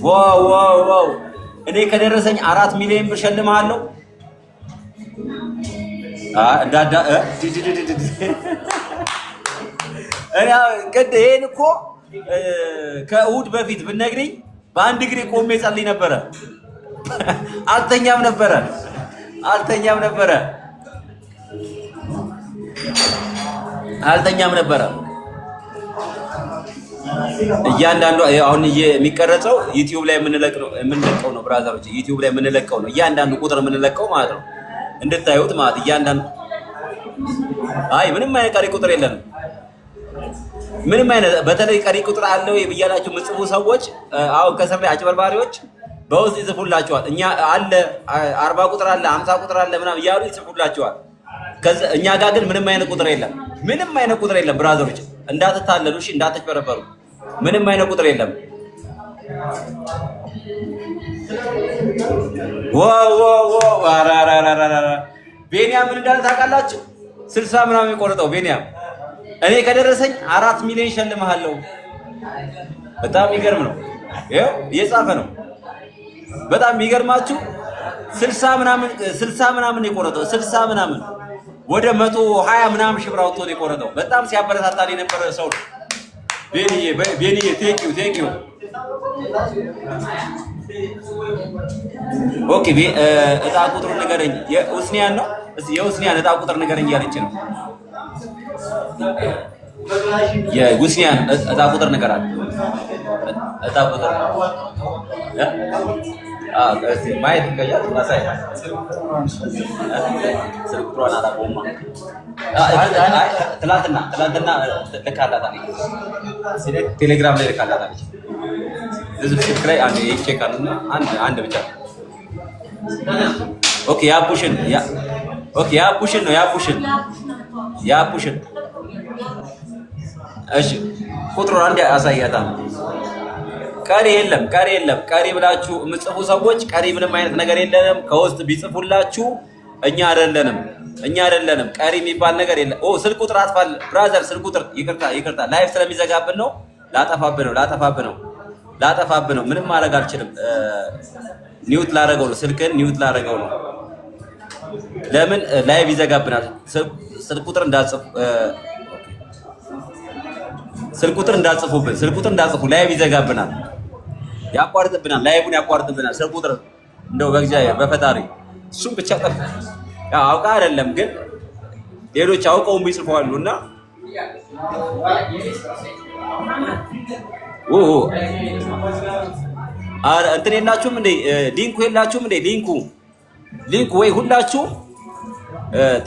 Wow wow wow! እኔ ከደረሰኝ 4 ሚሊዮን ብር ሸልምሃለሁ። እንዳዳ እኔ ቅድ ይሄን እኮ ከእሑድ በፊት ብትነግሪኝ በአንድ እግሬ ቆሜ ጸልይ ነበረ። አልተኛም ነበረ፣ አልተኛም ነበረ፣ አልተኛም ነበረ። እያንዳንዱ አሁን የሚቀረጸው ዩቲዩብ ላይ የምንለቀው ነው brother ኦች፣ ዩቲዩብ ላይ የምንለቀው ነው። እያንዳንዱ ቁጥር የምንለቀው ማለት ነው፣ እንድታዩት ማለት እያንዳንዱ። አይ፣ ምንም አይነት ቀሪ ቁጥር የለንም። ምንም አይነት በተለይ ቀሪ ቁጥር አለው ብያላችሁ የምጽፉ ሰዎች አሁን ከስር ላይ አጭበርባሪዎች በውስጥ ይጽፉላችኋል። እኛ አለ፣ 40 ቁጥር አለ፣ 50 ቁጥር አለ ምናምን እያሉ ይጽፉላችኋል። ከዛ እኛ ጋር ግን ምንም አይነት ቁጥር የለም። ምንም አይነት ቁጥር የለም። Brother ኦች እንዳትታለሉ፣ እሺ፣ እንዳትጭበረበሩ። ምንም አይነት ቁጥር የለም። Wow wow wow! ኧረ ኧረ ኧረ ኧረ! ቤኒያም ምን እንዳለ ታውቃላችሁ? 60 ምናምን የቆረጠው ቤኒያም እኔ ከደረሰኝ 4 ሚሊዮን ሸልምሃለሁ። በጣም የሚገርም ነው። ይኸው እየጻፈ ነው። በጣም የሚገርማችሁ 60 ምናምን፣ 60 ምናምን የቆረጠው፣ 60 ምናምን ወደ 120 ምናምን ሺህ ብር አውጥቶ ነው የቆረጠው። በጣም ሲያበረታታን የነበረ ሰው ነው። ቤኒዬ፣ ቤኒዬ፣ thank you, thank you። Okay፣ እጣ ቁጥሩ ንገረኝ። የኡስኒያን ነው። እስኪ የኡስኒያን እጣ ቁጥር ንገረኝ እያለች ነው። የኡስኒያን እጣ ቁጥር ንገራት። እጣ ቁጥር እ? አዎ፣ እስኪ ማየት ከቻልክ አሳይ። ስልክ ቁጥሯን አላውቀውማ። አይ፣ ትላንትና ልካላታለች። ቴሌግራም ላይ ልካላታለች። እዚህ ስልክ ላይ አንድ check አለና አንድ አንድ ብቻ። Okay፣ የአቡሽን okay፣ የአቡሽን ነው፣ የአቡሽን፣ የአቡሽን። እሺ፣ ቁጥሩን አንድ አሳያታ። ቀሪ የለም፣ ቀሪ የለም። ቀሪ ብላችሁ የምትጽፉ ሰዎች ቀሪ ምንም አይነት ነገር የለንም። ከውስጥ ቢጽፉላችሁ እኛ አይደለንም፣ እኛ አይደለንም። ቀሪ የሚባል ነገር የለም። ኦ፣ ስልክ ቁጥር አጥፋል brother፣ ስልክ ቁጥር ይቅርታ፣ ይቅርታ፣ live ስለሚዘጋብን ነው። ላጠፋብህ ነው፣ ላጠፋብህ ነው፣ ላጠፋብህ ነው። ምንም ማድረግ አልችልም። Mute ላደረገው ነው፣ ስልክን mute ላደረገው ነው። ለምን live ይዘጋብናል። ስልክ ቁጥር እንዳጽፍ፣ ስልክ ቁጥር እንዳጽፉብን፣ ስልክ ቁጥር እንዳጽፉ፣ live ይዘጋብናል፣ ያቋርጥብናል፣ live ኡን ያቋርጥብናል። ስልክ ቁጥር እንደው በእግዚአብሔር በፈጣሪ እሱም ብቻ ጠፍ ያው አውቃ አይደለም ግን ሌሎች አውቀውም ይጽፈዋሉ እና ኦ አረ እንትን የላችሁም እንዴ? Link ኡ የላችሁም እንዴ? Link ኡ ወይ ሁላችሁም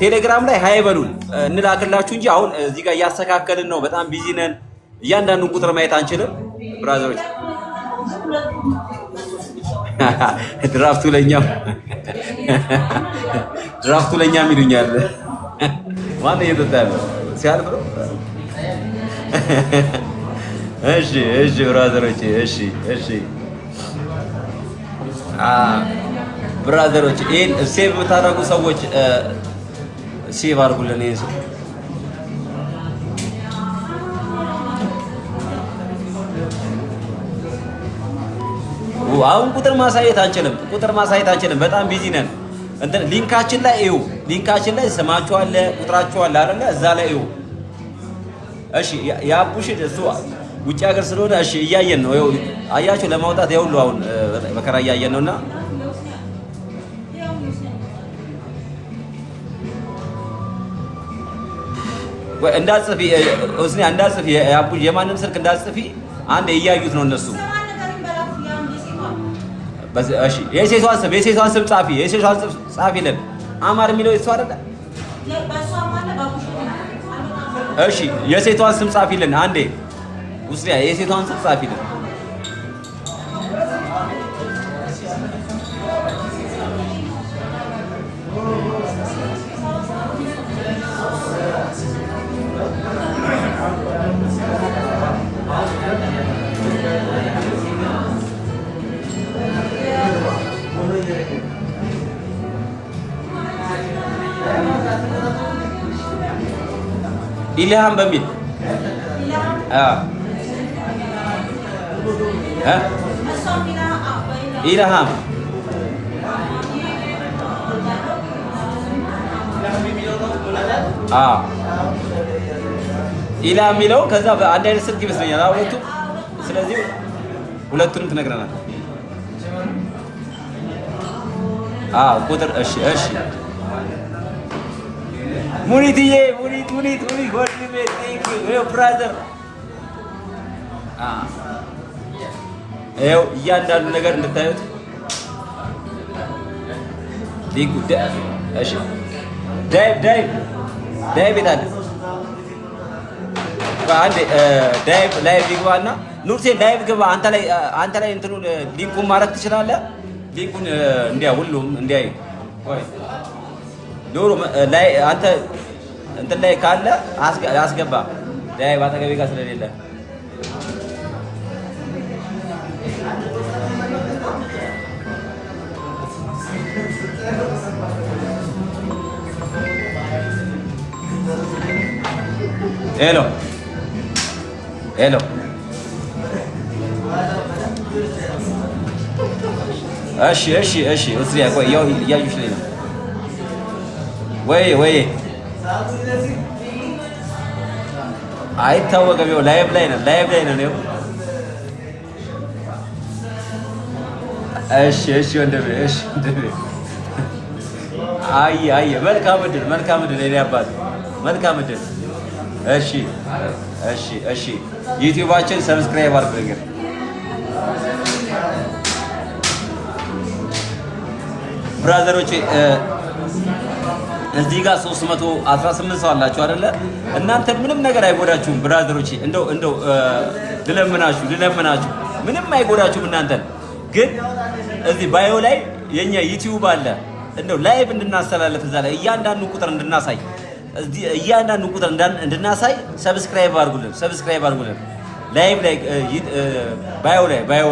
ቴሌግራም ላይ hi በሉን እንላክላችሁ እንጂ አሁን እዚህ ጋር እያስተካከልን ነው። በጣም busy ነን። እያንዳንዱን ቁጥር ማየት አንችልም brother ኦች። ድራፍቱ ለኛም፣ ድራፍቱ ለኛም ይሉኛል። ማነው እየጠጣ ያለው? ሲያልፍ ነው። እሺ እሺ brother ኦቼ፣ እሺ እሺ brother ኦች ይሄን save የምታደርጉ ሰዎች save አድርጉልን። ይሄን ሰው አሁን ቁጥር ማሳየት አንችልም። ቁጥር ማሳየት አንችልም። በጣም busy ነን። እንትን link ኣችን ላይ እዩ። Link ኣችን ላይ ስማችሁ አለ፣ ቁጥራችሁ አለ አይደለ? እዛ ላይ እዩ። እሺ የአቡሽ እሱ ውጭ ሀገር ስለሆነ እሺ እያየን ነው። ይኸው አያችሁ፣ ለማውጣት ይኸው አሁን መከራ እያየን ነውና ወይ እንዳጽፊ እስኒ እንዳጽፊ የአቡሽ የማንም ስልክ እንዳጽፊ። አንድ እያዩት ነው እነሱ። እሺ የሴቷን ስም ጻፊ፣ የሴቷን ስም ጻፊልን። አማር የሚለው የሷ አይደለ? እሺ የሴቷን ስም ጻፊልን አንዴ። ውስጥ የሴቷን ስም ጻፊልን። ኢልሃም በሚል ኢልሃም ኢልሃም የሚለው ከዛ በአንድ አይነት ስልክ ይመስለኛል ሁለቱ። ስለዚህ ሁለቱንም ትነግረናል። ቁጥር እሺ፣ እሺ ሙኒትዬ፣ ሙኒት ሙኒት ሙኒት ወንድሜ thank you brother። ይኸው እያንዳንዱ ነገር እንድታዩት link ኡ። እሺ ዳይቭ ዳይቭ ዳይቭ የት አለ? አንዴ ዳይቭ live ይግባና ኑርሴን live ግባ። አንተ ላይ እንትኑን link ኡን ማድረግ ትችላለህ። Link ኡን እንዲያ ሁሉም እንዲያይ። ቆይ ዶሮ ላይ አንተ እንትን ላይ ካለ አስገባ። ዳይቭ አጠገቤ ጋር ስለሌለ። Hello hello። እሺ እሺ እሺ። እስሪያ ቆይ፣ ያው እያዩሽ ላይ ነው ወይ ወይ አይታወቅም። ይኸው live ላይ ነን፣ live ላይ ነን። ይኸው እሺ እሺ ወንድሜ፣ እሺ ወንድሜ። አይ አይ፣ መልካም እድል፣ መልካም እድል የኔ አባት፣ መልካም እድል። እሺ እሺ እሺ። YouTube ኣችን subscribe አድርጉ እንግዲህ brother ኦች። እዚህ ጋር 318 ሰው አላችሁ አይደለ? እናንተ ምንም ነገር አይጎዳችሁም brother ኦች። እንደው እንደው ልለምናችሁ ልለምናችሁ፣ ምንም አይጎዳችሁም። እናንተን ግን እዚህ bio ላይ የኛ YouTube አለ። እንደው live እንድናስተላልፍ እዛ ላይ እያንዳንዱ ቁጥር እንድናሳይ፣ እዚህ እያንዳንዱ ቁጥር እንድናሳይ subscribe አድርጉልን፣ subscribe አድርጉልን። Live ላይ bio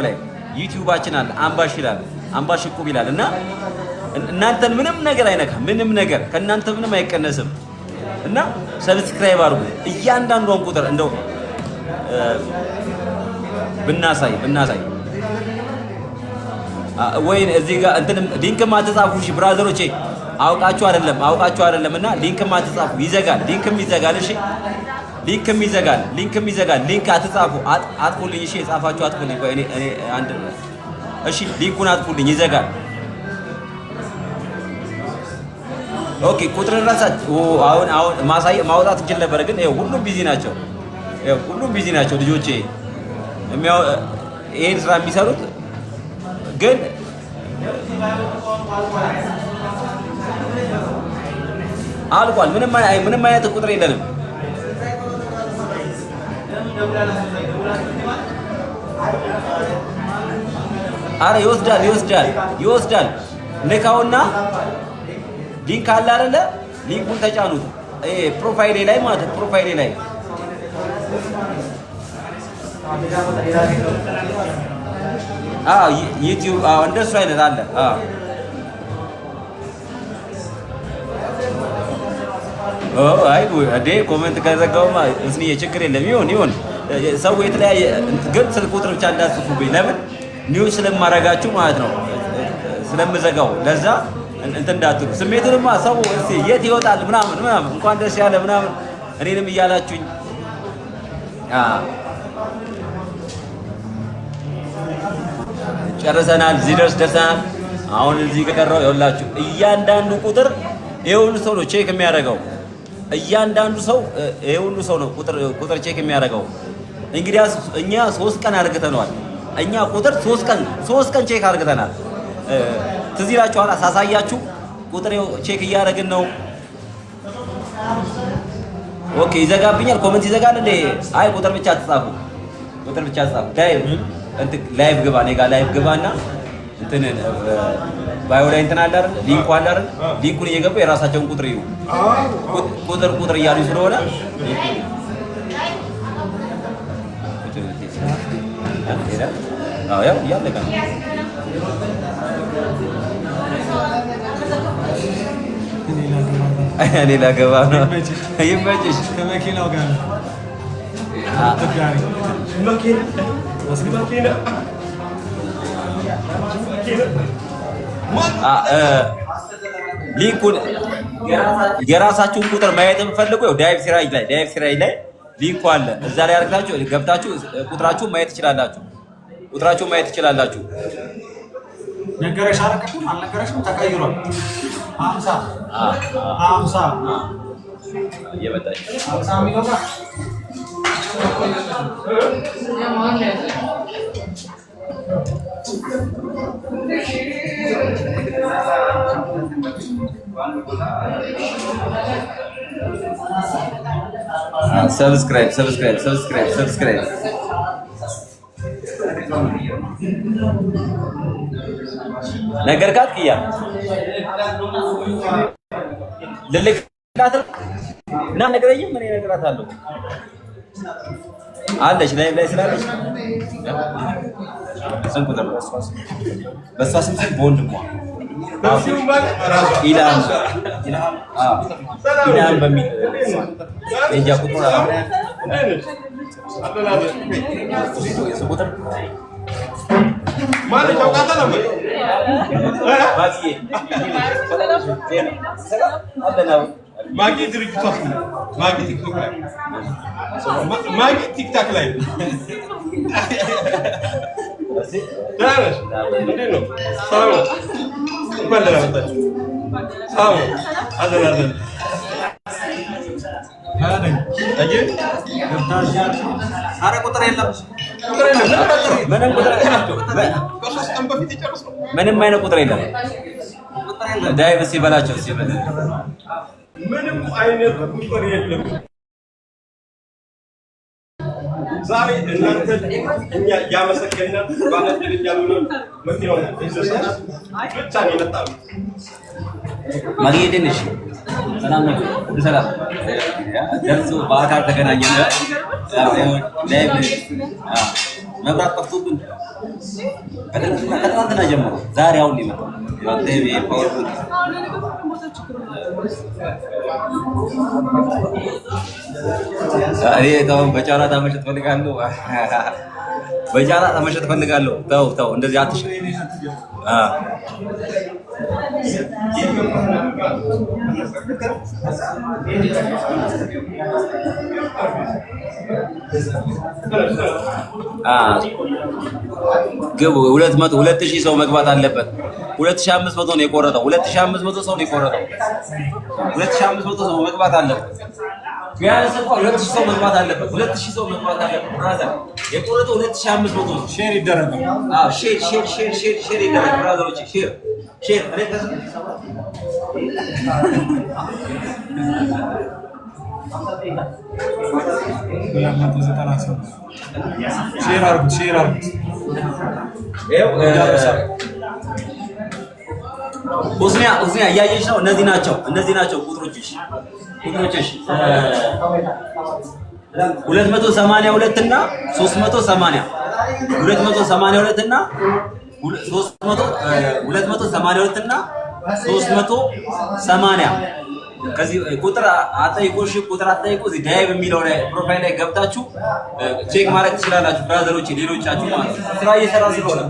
ላይ YouTube ኣችን አለ። አምባሽ ይላል፣ አምባሽ እቁብ ይላል እና እናንተን ምንም ነገር አይነካ፣ ምንም ነገር ከእናንተ ምንም አይቀነስም። እና subscribe አድርጉ። እያንዳንዷን ቁጥር እንደው ብናሳይ ብናሳይ ወይ እዚህ ጋር እንትንም link ም አትጻፉ። እሺ brother ኦቼ፣ አውቃችሁ አይደለም፣ አውቃችሁ አይደለም። እና link ም አትጻፉ፣ ይዘጋል። Link ም ይዘጋል። እሺ link ም ይዘጋል። Link ም ይዘጋል። Link አትጻፉ፣ አጥፉልኝ። እሺ የጻፋችሁ አጥፉልኝ። ቆይ እኔ አንድ እሺ link ኡን አጥፉልኝ፣ ይዘጋል። Okay ቁጥር ረሳች። አሁን አሁን ማሳየ ማውጣት እንችል ነበረ፣ ግን ይኸው ሁሉም busy ናቸው። ይኸው ሁሉም busy ናቸው ልጆቼ ይሄን ስራ የሚሰሩት ግን አልቋል። ምንም ምንም አይነት ቁጥር የለንም። አረ ይወስዳል፣ ይወስዳል፣ ይወስዳል። ንካውና link አለ አይደለ? Link ኡን ተጫኑት። Profile ኤ ላይ ማለት profile ኤ ላይ አዎ ዩቲዩብ፣ አዎ እንደሱ አይነት አለ። አዎ አይ እንዴ comment ከዘጋውማ እስኒዬ ችግር የለም። ይሁን ይሁን፣ ሰው የተለያየ ግን ስልክ ቁጥር ብቻ እንዳትጽፉብኝ። ለምን new ስለማረጋችሁ ማለት ነው፣ ስለምዘጋው ለዛ እንትን እንዳትሉ። ስሜቱንማ ሰው እስኪ የት ይወጣል ምናምን ምናምን እንኳን ደስ ያለ ምናምን እኔንም እያላችሁኝ ጨርሰናል። እዚህ ደርስ ደርሰናል። አሁን እዚህ ከቀረው ይኸውላችሁ እያንዳንዱ ቁጥር ይሄ ሁሉ ሰው ነው check የሚያደርገው። እያንዳንዱ ሰው ይሄ ሁሉ ሰው ነው ቁጥር check የሚያደርገው። እንግዲያስ እኛ 3 ቀን አድርገነዋል። እኛ ቁጥር 3 ቀን check አድርገናል። ትዝ ይላችኋል፣ ሳሳያችሁ ቁጥር check እያደረግን ነው። Okay ይዘጋብኛል፣ comment ይዘጋል እንዴ? አይ ቁጥር ብቻ አትጻፉ፣ ቁጥር ብቻ አትጻፉ። ዳይ እንትን live ግባ፣ እኔ ጋር live ግባና እንትን bio ላይ እንትን አለ አይደል? link ኡ አለ አይደል? link ኡን እየገቡ የራሳቸውን ቁጥር ይዩ። ቁጥር ቁጥር እያሉ ስለሆነ ያው እያለቀ ነው። እኔ ላገባ ነው። ይመችሽ። ከመኪናው ጋር ነው። link ኡን የራሳችሁን ቁጥር ማየት የምፈልጉ ዳይቭ ሲራጅ ላይ ዳይቭ ሲራጅ ላይ link ኡ አለ። እዛ ላይ አድርጋችሁ ገብታችሁ ቁጥራችሁን ማየት ትችላላችሁ። ቁጥራችሁን ማየት ትችላላችሁ። ነገረሽ አልነገረሽም? አልነገረሽም? ተቀይሯል። 50 50 እየመጣች 50 የሚለው ጋር Subscribe subscribe subscribe subscribe ነገርካት ክያ ልልክላት እና ነገረኝም እኔ እነግራታለሁ አለች ላይ ላይ ስላለች ስንት ቁጥር ነው? በእሷ ስም በወንድሟ ኢላም ኢላም በሚል እንጃ ቁጥሩን ቁጥር ማጊ ድርጅቷ ማጊ ቲክቶክ ላይ ማጊ ቲክታክ ላይ ደህና ነሽ? እንዴት ነው? ሰላም ነው? እንኳን ደህና መጣችሁ። ሰላም ነው? አለን አለን። ኧረ ቁጥር የለም፣ ምንም ቁጥር ከ3 ቀን በፊት የጨረስነው ምንም አይነት ቁጥር የለም። ዳይቭ ሲበላቸው ሲበላ ምንም አይነት ቁጥር የለም። ዛሬ እናንተ እኛ እያመሰገንን ባለድል ያልሆነ መኪናውን ብቻ ነው የመጣነው። ማግኘት ነሽ። ሰላም ነው? ሁሉ ሰላም ደርሶ በአካል ተገናኘን። መብራት ጠፍቶብን ከትናንትና ጀምሮ ዛሬ አሁን ነው የመጣው። እኔ ተው በጨረታ መሸጥ ፈልጋለሁ። በጨረታ መሸጥ ፈልጋለሁ። ተው ተው፣ እንደዚህ አትሸጥ። ግቡ። 200 2000 ሰው መግባት አለበት። 2500 ነው የቆረጠው። 2500 ሰው ነው የቆረጠው። 2500 ሰው መግባት አለበት። ቢያንስ እንኳን 2000 ሰው መግባት አለበት። 2000 ሰው መግባት አለበት። Brother የቆረጠው 2500 ነው። Share ይደረጋል። አዎ share share share share share ይደረግ brother ኦች፣ share share እኔ Share አድርጉት፣ share አድርጉት። ሁስኒያ ሁስኒያ እያየሽ ነው። እነዚህ ናቸው እነዚህ ናቸው ቁጥሮችሽ ቁጥሮችሽ። 282 እና 380፣ 282 እና 300፣ 282 እና 380። ከዚህ ቁጥር አጠይቁ። እሺ ቁጥር አጠይቁ። እዚህ ዳይቭ የሚለው ላይ profile ላይ ገብታችሁ check ማድረግ ትችላላችሁ። Brother ኦች፣ ሌሎቻችሁ ማለት ነው። ስራ እየሰራ ስለሆነ።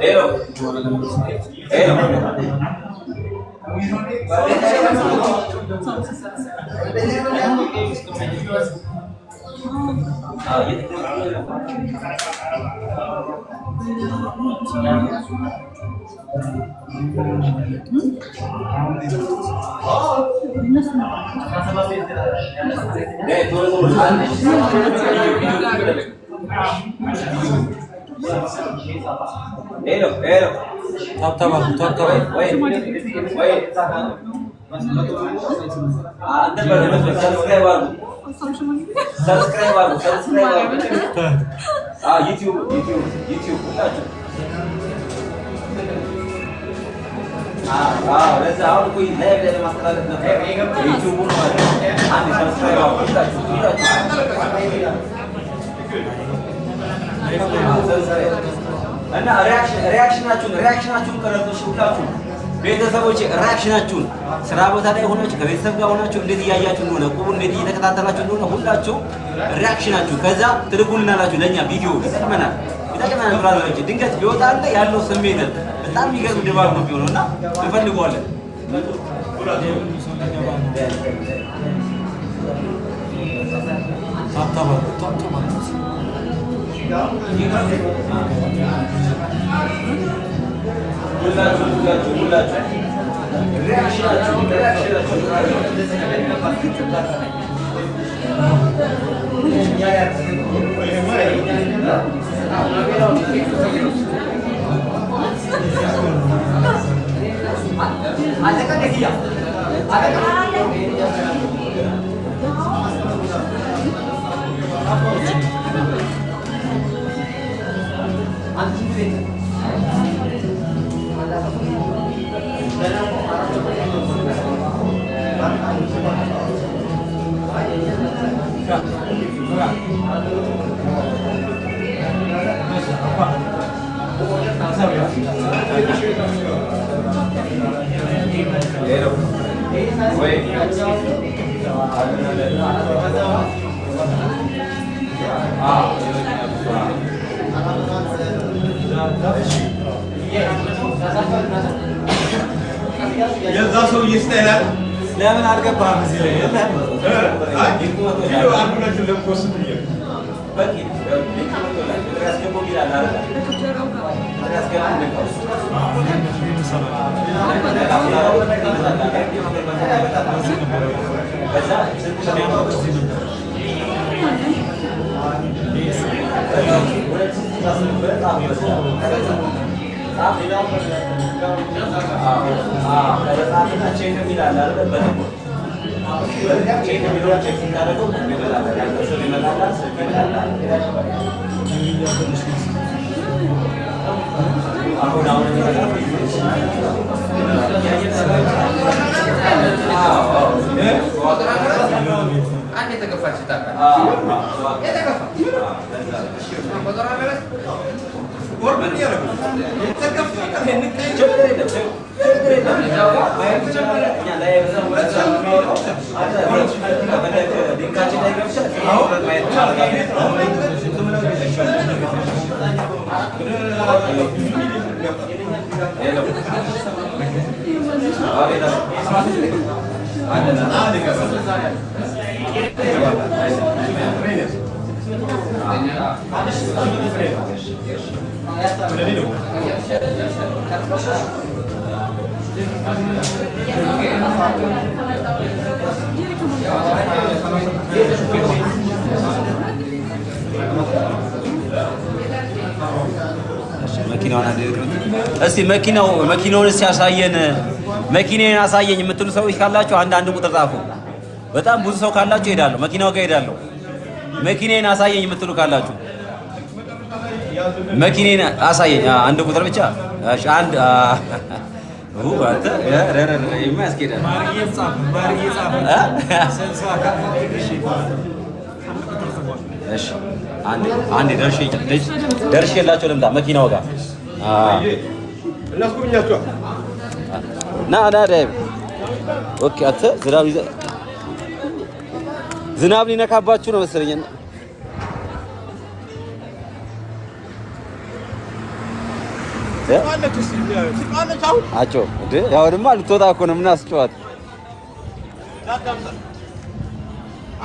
Hello hello። Hello hello። Tap tap አድርጉ፣ tap tap አድርጉ። ወይ ወይ፣ አንተ በል፣ subscribe አድርጉ፣ subscribe አድርጉ፣ subscribe አድርጉ። YouTube YouTube YouTube ሁላችሁ። አዎ፣ ለዛ አሁን እኮ live ላይ ለማስተላለፍ ነበር YouTube ኡን ማለት ነው። አንድ subscribe አድርጉ ሁላችሁ ሁላችሁ። እና reaction ኣችሁን ቀረጹ። እሺ ሁላችሁ ቤተሰቦች reaction ኣችሁን ስራ ቦታ ላይ ሆናችሁ፣ ከቤተሰብ ጋር ሆናችሁ እንዴት እያያችሁ እንደሆነ፣ ቁቡ እንዴት እየተከታተላችሁ እንደሆነ ሁላችሁ reaction ኣችሁ ከዛ ትልኩልናላችሁ። ለእኛ ቪዲዮ ይጠቅመናል ይጠቅመናል። Brother ኦች፣ ድንገት ቢወጣ አለ ያለው ስሜት በጣም የሚገርም ድባብ ነው የሚሆነው እና እንፈልገዋለን። ሰው ሊገባ ነው። Tap tap አድርጉ፣ tap tap አድርጉ። ሁላችሁ ሁላችሁ ሁላችሁ reaction ኣችሁ reaction ኣችሁ። Hello ወይ። የዛ ሰውዬ style አለ። ለምን አልገባህም? እዚህ ላይ የለህም። አይ ቪዲዮ አንዱናችሁ ለ post ብዬ ነው። በቂ link መጥቶላል። ቁጥር ያስገቡ ይላል አይደል? ቁጥር ያስገቡ ልከው። ከዛ ስልክ ሁለት ጻፍ ጻፍ ጻፍና check የሚል አለ አይደል? በጥቁር check የሚለውን check ስታደርገው ይመጣል። ያንተ ስም ይመጣል፣ ስልክ ይመጣል። አሁን አሁን አንድ የተገፋች ታውቃለህ? የተገፋ ቆጠራ አለ። ወርድ እያደረጉ የተከፈተ ችግር የለም፣ ችግር የለም። እዛው ጋር ማየት ትችላለህ። እኛ ላይ ከፈለክ link ኣችን ላይ ገብተህ ማየት ትችላለህ። Hello አቤት። አለን። መኪናውን እስቲ መኪናውን እስቲ ያሳየን፣ መኪናውን አሳየኝ የምትሉ ሰዎች ካላችሁ አንድ አንድ ቁጥር ጻፉ። በጣም ብዙ ሰው ካላችሁ ሄዳለሁ፣ መኪናው ጋር ሄዳለሁ። መኪናዬን አሳየኝ የምትሉ ካላችሁ መኪናዬን አሳየኝ፣ አንድ ቁጥር ብቻ። እሺ አንድ አንተ የሚያስኬዳል። እሺ አንዴ አንዴ ደርሼላቸው ልምጣ መኪናው ጋር። እናስጎብኛቸዋል። ና ና ዳይብ። Okay። አንተ ዝናብ ሊነካባችሁ ነው መሰለኝ። አጮ እንዴ ያው ድማ ልትወጣ እኮ ነው። ምን አስጨዋት?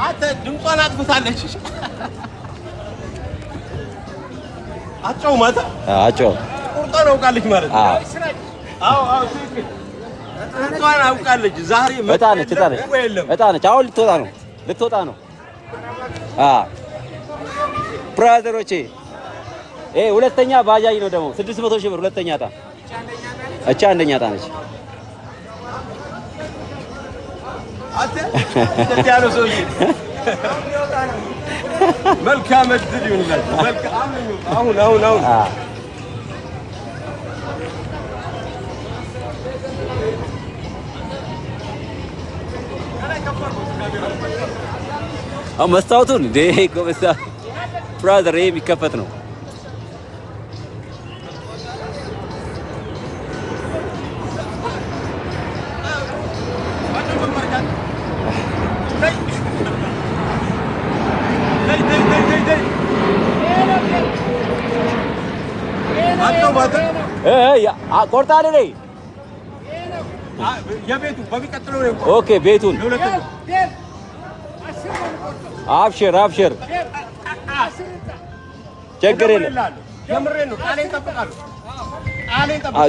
አንተ ድምጿን አጥፍታለች። አጮው ማታ አጮው ቁርጧን አውቃለች ማለት ነው። አዎ አዎ፣ ትክክል። ቁርጧን አውቃለች። ዛሬ እጣ ነች፣ እጣ ነች፣ እጣ ነች። አሁን ልትወጣ ነው፣ ልትወጣ ነው። Brother ኦቼ ይሄ ሁለተኛ ባጃጅ ነው ደግሞ 600 ሺህ ብር ሁለተኛ እጣ። እቻ አንደኛ እጣ ነች። አንተ እንደዚህ ያለው ሰውዬ መልካም እድል ይሁንላችሁ። መልካም አሁን አሁን አሁን አሁን መስታወቱን እንዴ እኮ brother፣ ይሄ የሚከፈት ነው። ቆርጣለህ? Okay፣ ቤቱን አብሽር አብሽር፣ ችግር የለም።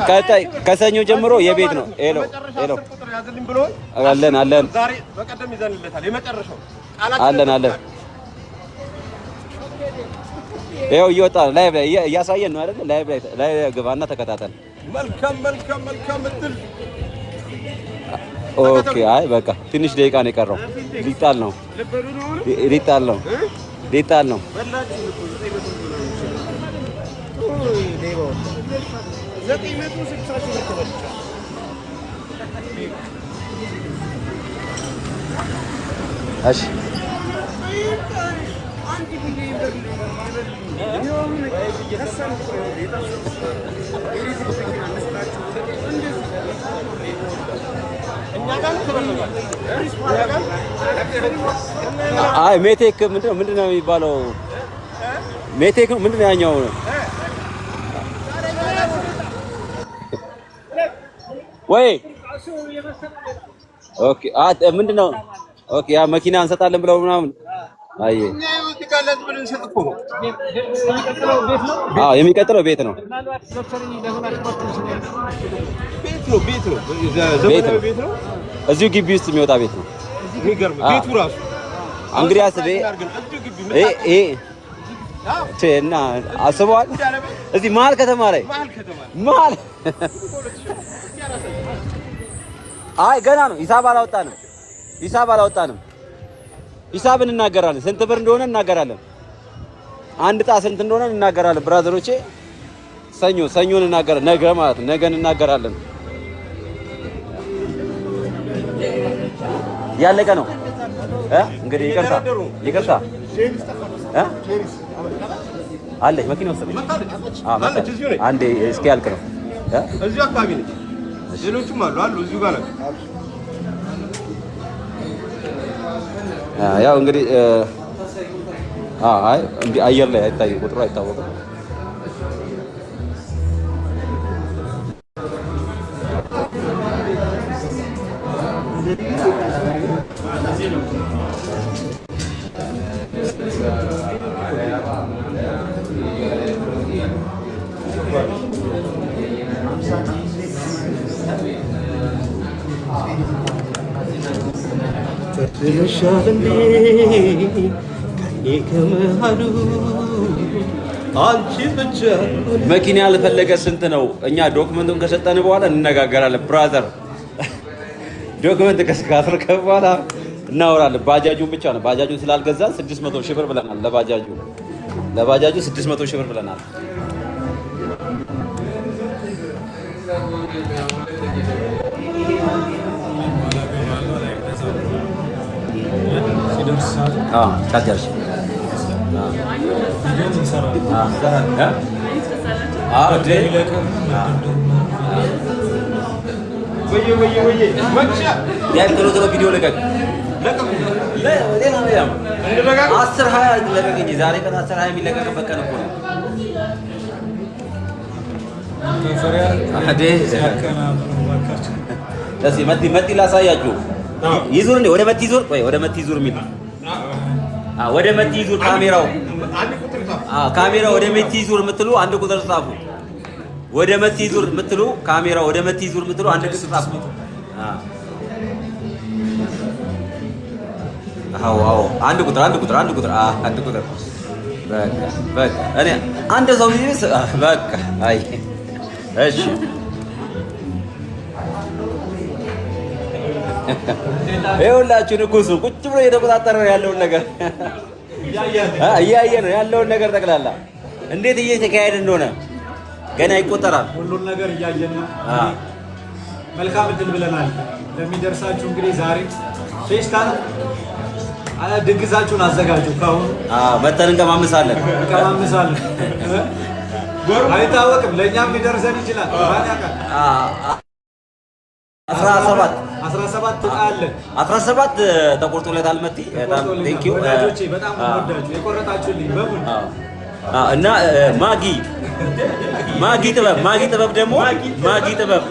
ቀጣይ ከሰኞ ጀምሮ የቤት ነው። Hello hello፣ አለን አለን አለን አለን። ይኸው እየወጣ ነው። Live ላይ እያሳየን ነው አይደል? Live ላይ ግባና ተከታተል። መልካም መልካም መልካም እድል። Okay። አይ በቃ ትንሽ ደቂቃ ነው የቀረው። ሊጣል ነው ሊጣል ነው ሊጣል ነው። እሺ አይ ሜቴክ ምንድን ነው ምንድን ነው የሚባለው? ሜቴክ ነው ምንድን ነው ያኛው ነው ወይ? Okay ምንድን ነው? Okay ያ መኪና እንሰጣለን ብለው ምናምን አይ አዎ የሚቀጥለው ቤት ነው። ቤት ነው ዘመናዊ ቤት ነው። እዚሁ ግቢ ውስጥ የሚወጣ ቤት ነው። የሚገርም ቤቱ ራሱ እንግዲህ አስቤ ይሄ እና አስበዋል። እዚህ መሀል ከተማ ላይ መሀል አይ ገና ነው። ሂሳብ አላወጣንም። ሂሳብ አላወጣንም። ሂሳብ እንናገራለን። ስንት ብር እንደሆነ እንናገራለን። አንድ ዕጣ ስንት እንደሆነ እንናገራለን። Brother ኦቼ ሰኞ ሰኞ እንናገራለን። ነገ ማለት ነው። ነገ እንናገራለን። ያለቀ ነው እንግዲህ። ይቅርታ ይቅርታ አለች መኪና ውስጥ ነች። አንዴ እስኪያልቅ ነው። እዚሁ አካባቢ ነች። ሌሎቹም አሉ አሉ እዚሁ ጋር ናቸው። ያው እንግዲህ አይ እንዲህ አየር ላይ አይታይም፣ ቁጥሩ አይታወቅም። ጥለሻል እንዴ ከኔ ከመሃሉ አንቺ ብቻ። መኪና ያልፈለገ ስንት ነው? እኛ document ኡን ከሰጠን በኋላ እንነጋገራለን። Brother document ካስረከብን በኋላ እናወራለን። ባጃጁን ብቻ ነው። ባጃጁን ስላልገዛን 600 ሺህ ብር ብለናል። ለባጃጁ 600 ሺህ ብር ብለናል። አዎ ቻርጅ አድርጊ። ቶሎ ቶሎ ቪዲዮ ልቀቅ። 10:20 ልቀቅ እንጂ ዛሬ ቀን 10:20 የሚለቀቅበት ቀን እኮ ነው። መቲ ላሳያችሁ። ይዙር እንዴ? ወደ መቲ ዙር። ቆይ ወደ መቲ ዙር የሚል ወደ መቲ ዙር ካሜራው ካሜራው ወደ መቲ ዙር የምትሉ አንድ ቁጥር ጻፉ። ወደ መቲ ዙር የምትሉ ካሜራው ወደ መቲ ዙር የምትሉ አንድ ቁጥር ጻፉ። አዎ አዎ፣ አንድ ቁጥር አንድ ቁጥር አንድ ቁጥር አንድ ቁጥር። በቃ በቃ እኔ አንድ ሰው ቢይዝ በቃ። አይ እሺ፣ ይኸውላችሁ ንጉሱ ቁጭ ብሎ እየተቆጣጠረ ነው ያለውን ነገር፣ እያየ ነው ያለውን ነገር ጠቅላላ እንዴት እየተካሄደ እንደሆነ ገና ይቆጠራል። ሁሉን ነገር እያየን ነው። መልካም እድል ብለናል ለሚደርሳችሁ። እንግዲህ ዛሬ ፌስታ ድግሳችሁን አዘጋጁ። ካሁን መተን እንቀማምሳለን እንቀማምሳለን። አይታወቅም፣ ለእኛም ሊደርሰን ይችላል። ማን ያውቃል? 17 17 ዕጣ አለን። 17 ተቆርጦለታል። መቲ በጣም thank you ወዳጆቼ፣ በጣም ወዳችሁ የቆረጣችሁልኝ በሙሉ። እና ማጊ ማጊ ጥበብ ማጊ ጥበብ ደግሞ ማጊ ጥበብ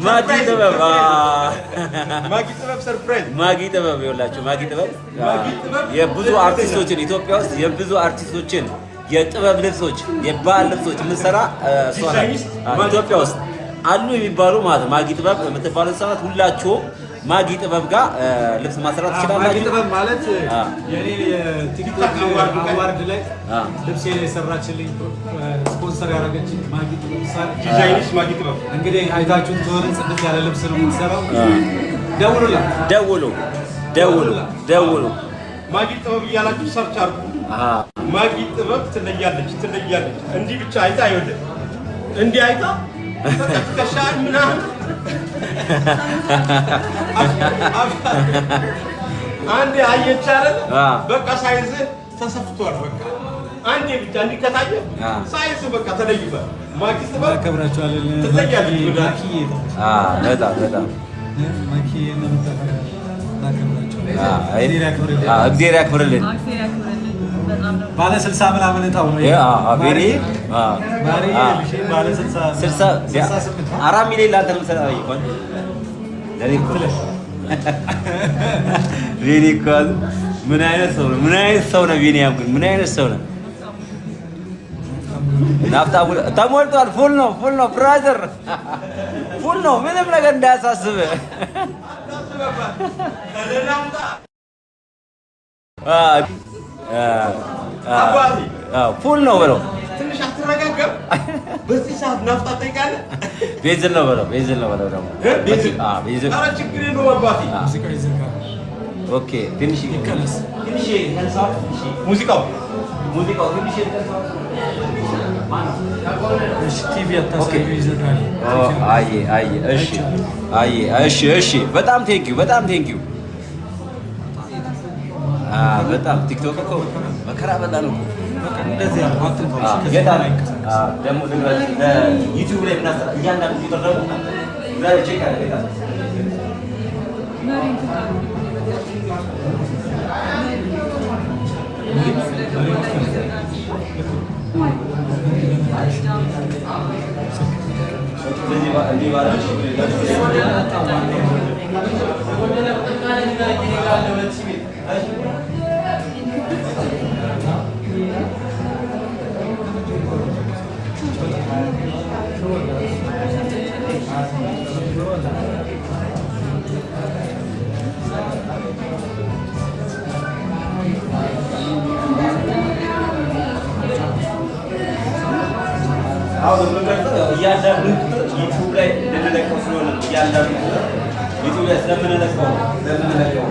ማጊ ጥበብ ማጊ ጥበብ surprise ማጊ ጥበብ ይኸውላችሁ፣ ማጊ ጥበብ የብዙ አርቲስቶችን ኢትዮጵያ ውስጥ የብዙ አርቲስቶችን የጥበብ ልብሶች የባህል ልብሶች የምትሰራ እሷ ናት። ኢትዮጵያ ውስጥ አሉ የሚባሉ ማለት ነው። ማጊ ጥበብ የምትባለው ሰዓት ሁላችሁም ማጊ ጥበብ ጋር ልብስ ማሰራት ትችላላችሁ። ማጊ ጥበብ ማለት የኔ የቲክቶክ award ላይ ልብስ የሰራችልኝ፣ ስፖንሰር ያደረገችኝ ማጊ ጥበብ designist ማጊ ጥበብ። እንግዲህ አይታችሁት ከሆነ ጽድት ያለ ልብስ ነው የምትሰራው። ደውሉላት፣ ደውሉ፣ ደውሉ፣ ደውሉ። ማጊ ጥበብ እያላችሁ search አድርጉ። ማጊ ጥበብ ትለያለች፣ ትለያለች። እንዲህ ብቻ አይታ አይወለም፣ እንዲህ አይታ በቃ ትከሻህን ምናምን አንዴ አየች አይደል? በቃ size ተሰፍቷል። በቃ አንዴ ብቻ እንዲህ ከታየ size በቃ ተለይቷል። ማጊ ጥበብ እናከብራቸዋለን። ትለያለች። በጣም በጣም እግዚአብሔር ያክብርልን። ባለ 60 ምናምን እጣው ነው። 4 ሚሊዮን ለአንተ ነው የምሰጠው። ቢኒ እኮ ምን አይነት ሰው ነው? ምን አይነት ሰው ነው? ቢኒያም ግን ምን አይነት ሰው ነው? ናፍጣ ተሞልቷል። full ነው፣ full ነው brother፣ full ነው። ምንም ነገር እንዳያሳስብ። full ነው በለው። ትንሽ አትረጋጋም? በዚህ ሰዓት ናፍጣ ትጠይቃለህ? ቤንዚን ነው በለው፣ ቤንዚን ነው በለው ደግሞ። ቤንዚን። ኧረ ችግር የለውም አባቴ። okay፣ ትንሽ ይቀነስ። ሙዚቃው ሙዚቃው ትንሽ ቲቪ አታሳዩ፣ ይዘጋል። አይ አይ፣ እሺ፣ አይ፣ እሺ፣ እሺ። በጣም thank you፣ በጣም thank you። በጣም ቲክቶክ እኮ መከራ በላ ነው እኮ። ደግሞ ዩቲዩብ ላይ እያንዳንዱ ቁጥር ደግሞ check ያደርጋል። አሁን የምንቀርጸው እያንዳንዱ ቁጥር ዩቲዩብ ላይ እንድንለቀው ስለሆነ ነው። እያንዳንዱ ቁጥር ዩቲዩብ ላይ ስለምንለቀው ስለምንለቀው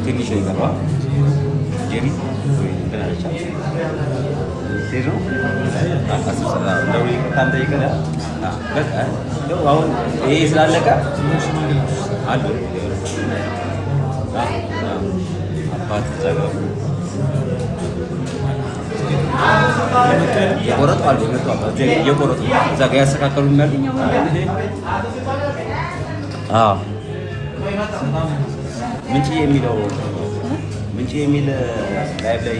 ትንሽ ነው የቀረው። ጄሪ አሁን ይሄ ስላለቀ አሉ አባት እዛ ጋር የቆረጡ አሉ የመጡ አባት እየቆረጡ እዛ ጋር ያስተካከሉ ያሉ። አዎ ምንጭ የሚለው ምንጭ የሚል live ላይ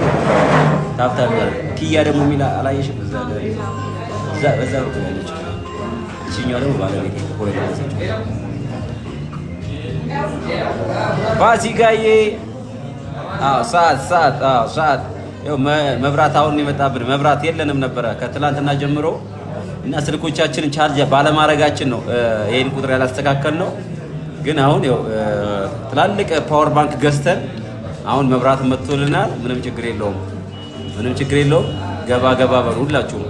tap tap ኪያ ደግሞ የሚል አላየሽም? እዛ ላይ እዛ በዛ በኩል ያለችው እቺኛው ደግሞ ባለቤቴ ኮረዳ ፋሲካዬ። አዎ ሰዓት ሰዓት አዎ ሰዓት ያው መብራት አሁን የመጣብን መብራት የለንም ነበረ ከትላንትና ጀምሮ እና ስልኮቻችንን ቻርጅ ባለማድረጋችን ነው ይሄን ቁጥር ያላስተካከል ነው። ግን አሁን ያው ትላልቅ power bank ገዝተን አሁን መብራት መጥቶልናል። ምንም ችግር የለውም። ምንም ችግር የለውም። ገባ ገባ በሉ ሁላችሁም።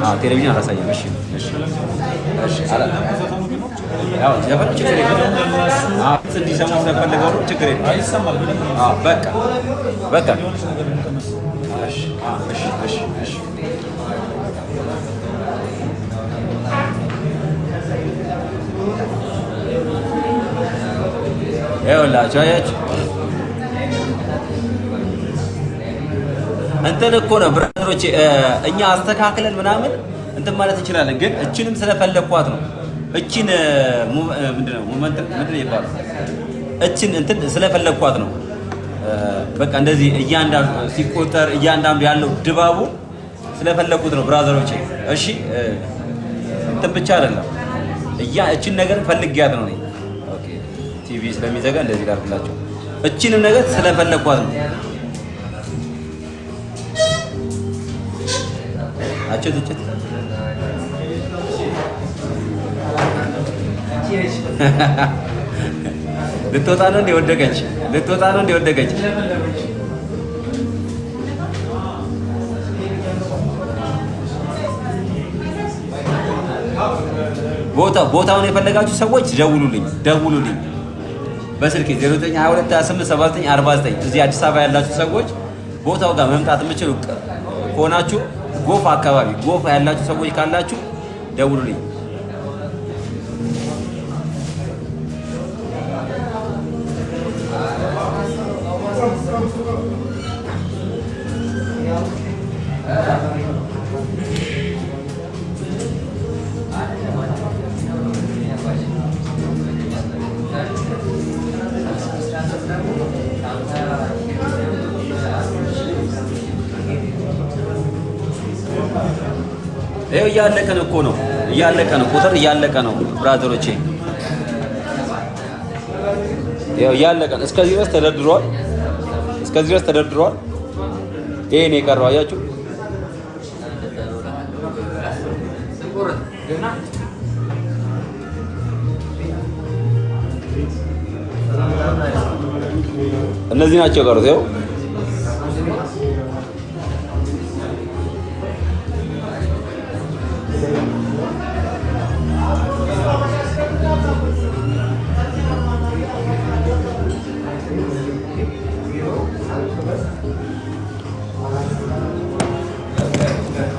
አዎ ቴሌቪዥን አላሳየም። እሺ እሺ እሺ ያው ዘፈኑ ችግር የለውም። አዎ እንዲሰሙ ስለፈለገው ነው። ችግር የለውም። አዎ በቃ በቃ እሺ እሺ እሺ እሺ ይኸውላችሁ አያችሁ እንትን እኮ ነው brother ኦች፣ እኛ አስተካክለን ምናምን እንትን ማለት እንችላለን። ግን እችንም ስለፈለኳት ነው። እችን ምንድን ነው moment ምንድን ነው ይባላል? እችን እንትን ስለፈለኳት ነው። በቃ እንደዚህ እያንዳንዱ ሲቆጠር እያንዳንዱ ያለው ድባቡ ስለፈለኩት ነው brother ኦቼ። እሺ እንትን ብቻ አይደለም እችን ነገር ፈልጊያት ነው እኔ። okay TV ስለሚዘጋ እንደዚህ ላድርግላቸው። እችንም ነገር ስለፈለኳት ነው። አጭት እጭት ልትወጣ ነው እንደ ወደቀች፣ ልትወጣ ነው እንደ ወደቀች። ቦታውን የፈለጋችሁ ሰዎች ደውሉልኝ፣ ደውሉልኝ በስልኬ 0922287949 እዚህ አዲስ አበባ ያላችሁ ሰዎች ቦታው ጋር መምጣት የምችሉ ከሆናችሁ ጎፋ አካባቢ ጎፋ ያላችሁ ሰዎች ካላችሁ ደውሉልኝ። ይኸው እያለቀ ነው እኮ ነው፣ እያለቀ ነው፣ ቁጥር እያለቀ ነው brother ኦቼ፣ ይኸው እያለቀ ነው። እስከዚህ ድረስ ተደርድሯል፣ እስከዚህ ድረስ ተደርድሯል። ይሄ ነው የቀረው፣ አያችሁ። እነዚህ ናቸው የቀሩት። ይኸው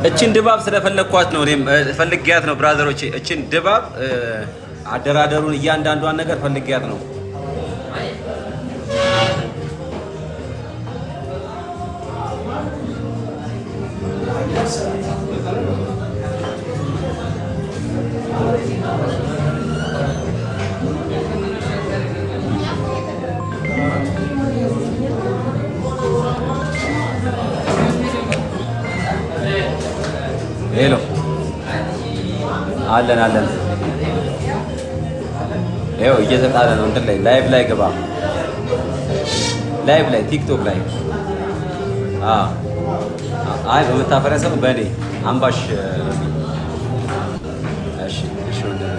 እችን ድባብ ስለፈለግኳት ነው። እኔም ፈልጊያት ነው brother ኦቼ። እችን ድባብ አደራደሩን እያንዳንዷን ነገር ፈልጊያት ነው። Hello አለን አለን። ይኸው እየተጣለ ነው። እንትን ላይ live ላይ ግባ። Live ላይ ቲክቶክ ላይ። አይ በመታፈሪያ ሰው በእኔ አምባሽ። እሺ እሺ ወንድሜ።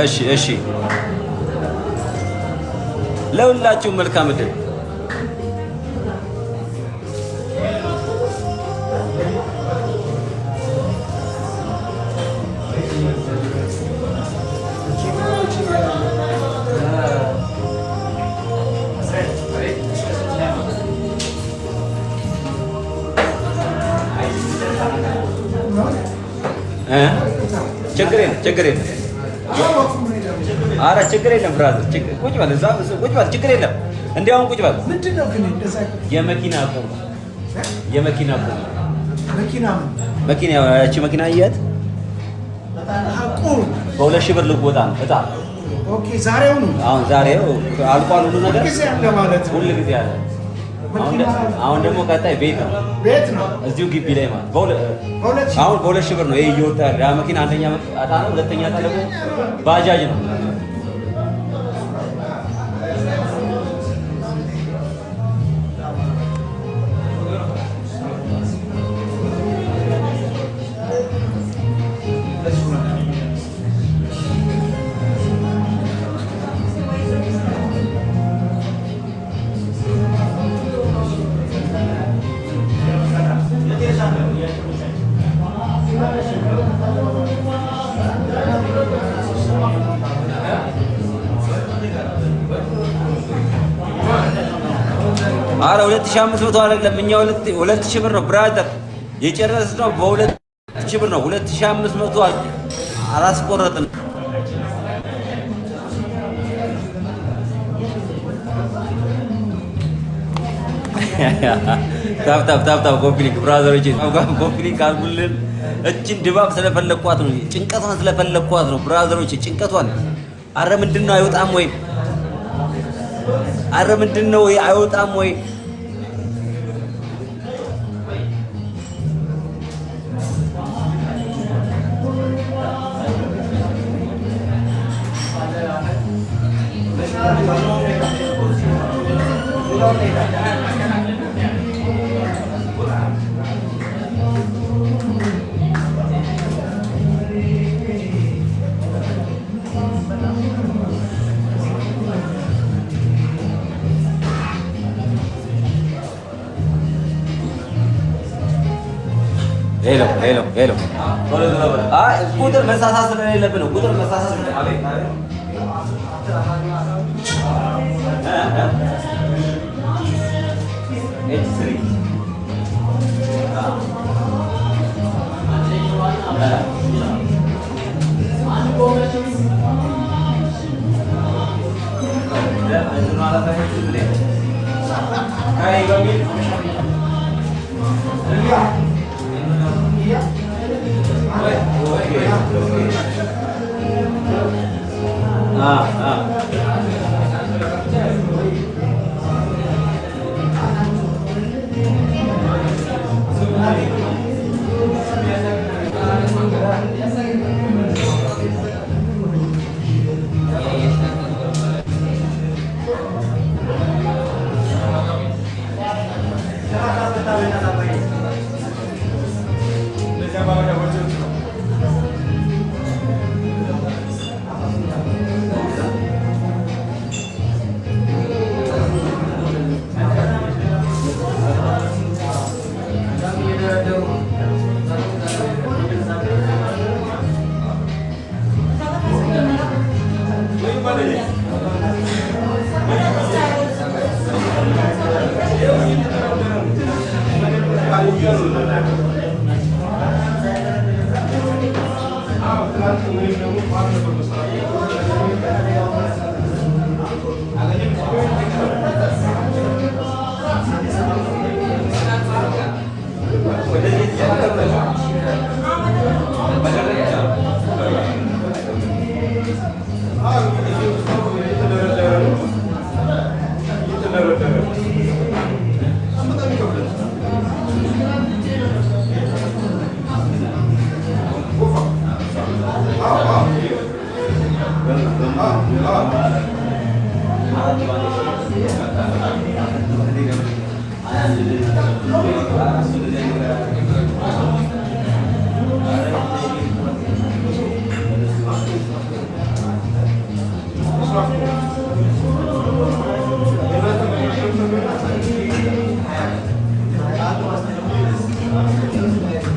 እሺ እሺ፣ ለሁላችሁም መልካም እድል። ችግር የለም፣ ችግር የለም። ኧረ ችግር የለም brother፣ ቁጭ በል እዛ ቁጭ በል፣ ችግር የለም። እንዲያውም ቁጭ በል። ምንድን ነው ግን እንደዛ? የመኪና ቁም፣ የመኪና ቁም። መኪና ምን? መኪና፣ ያቺ መኪና እያት። ቁም። በ2,000 ብር ልወጣ ነው እጣ። Okay፣ ዛሬው ነው? አሁን ዛሬ አልቋል ሁሉ ነገር። ጊዜ አለ ማለት ነው። ሁሉ ጊዜ አለ። አሁን ደግሞ ቀጣይ ቤት ነው። ቤት ነው። እዚሁ ግቢ ላይ ማለት በሁለት ሺህ አሁን በ2,000 ብር ነው ይሄ እየወጣ ያለ። ያ መኪና አንደኛ እጣ ነው፣ ሁለተኛ እጣ ደግሞ ባጃጅ ነው። አረ 2500 አይደለም፣ እኛ 2,000 ብር ነው brother የጨረስነው፣ በ2,000 ብር ነው። 2500 አላስቆረጥንም። Tap tap tap tap copy link brother ኦች፣ copy link አድርጉልን። እችን ድባብ ስለፈለግኳት ነው፣ ጭንቀቷን ስለፈለግኳት ነው brother ኦች፣ ጭንቀቷን። አረ ምንድን ነው አይወጣም ወይ? አረ ምንድን ነው አይወጣም ወይ? Hello hello hello። አይ ቁጥር መሳሳት ስለሌለብን ነው። ቁጥር መሳሳት ስለ አቤት አቤት H3። በሚል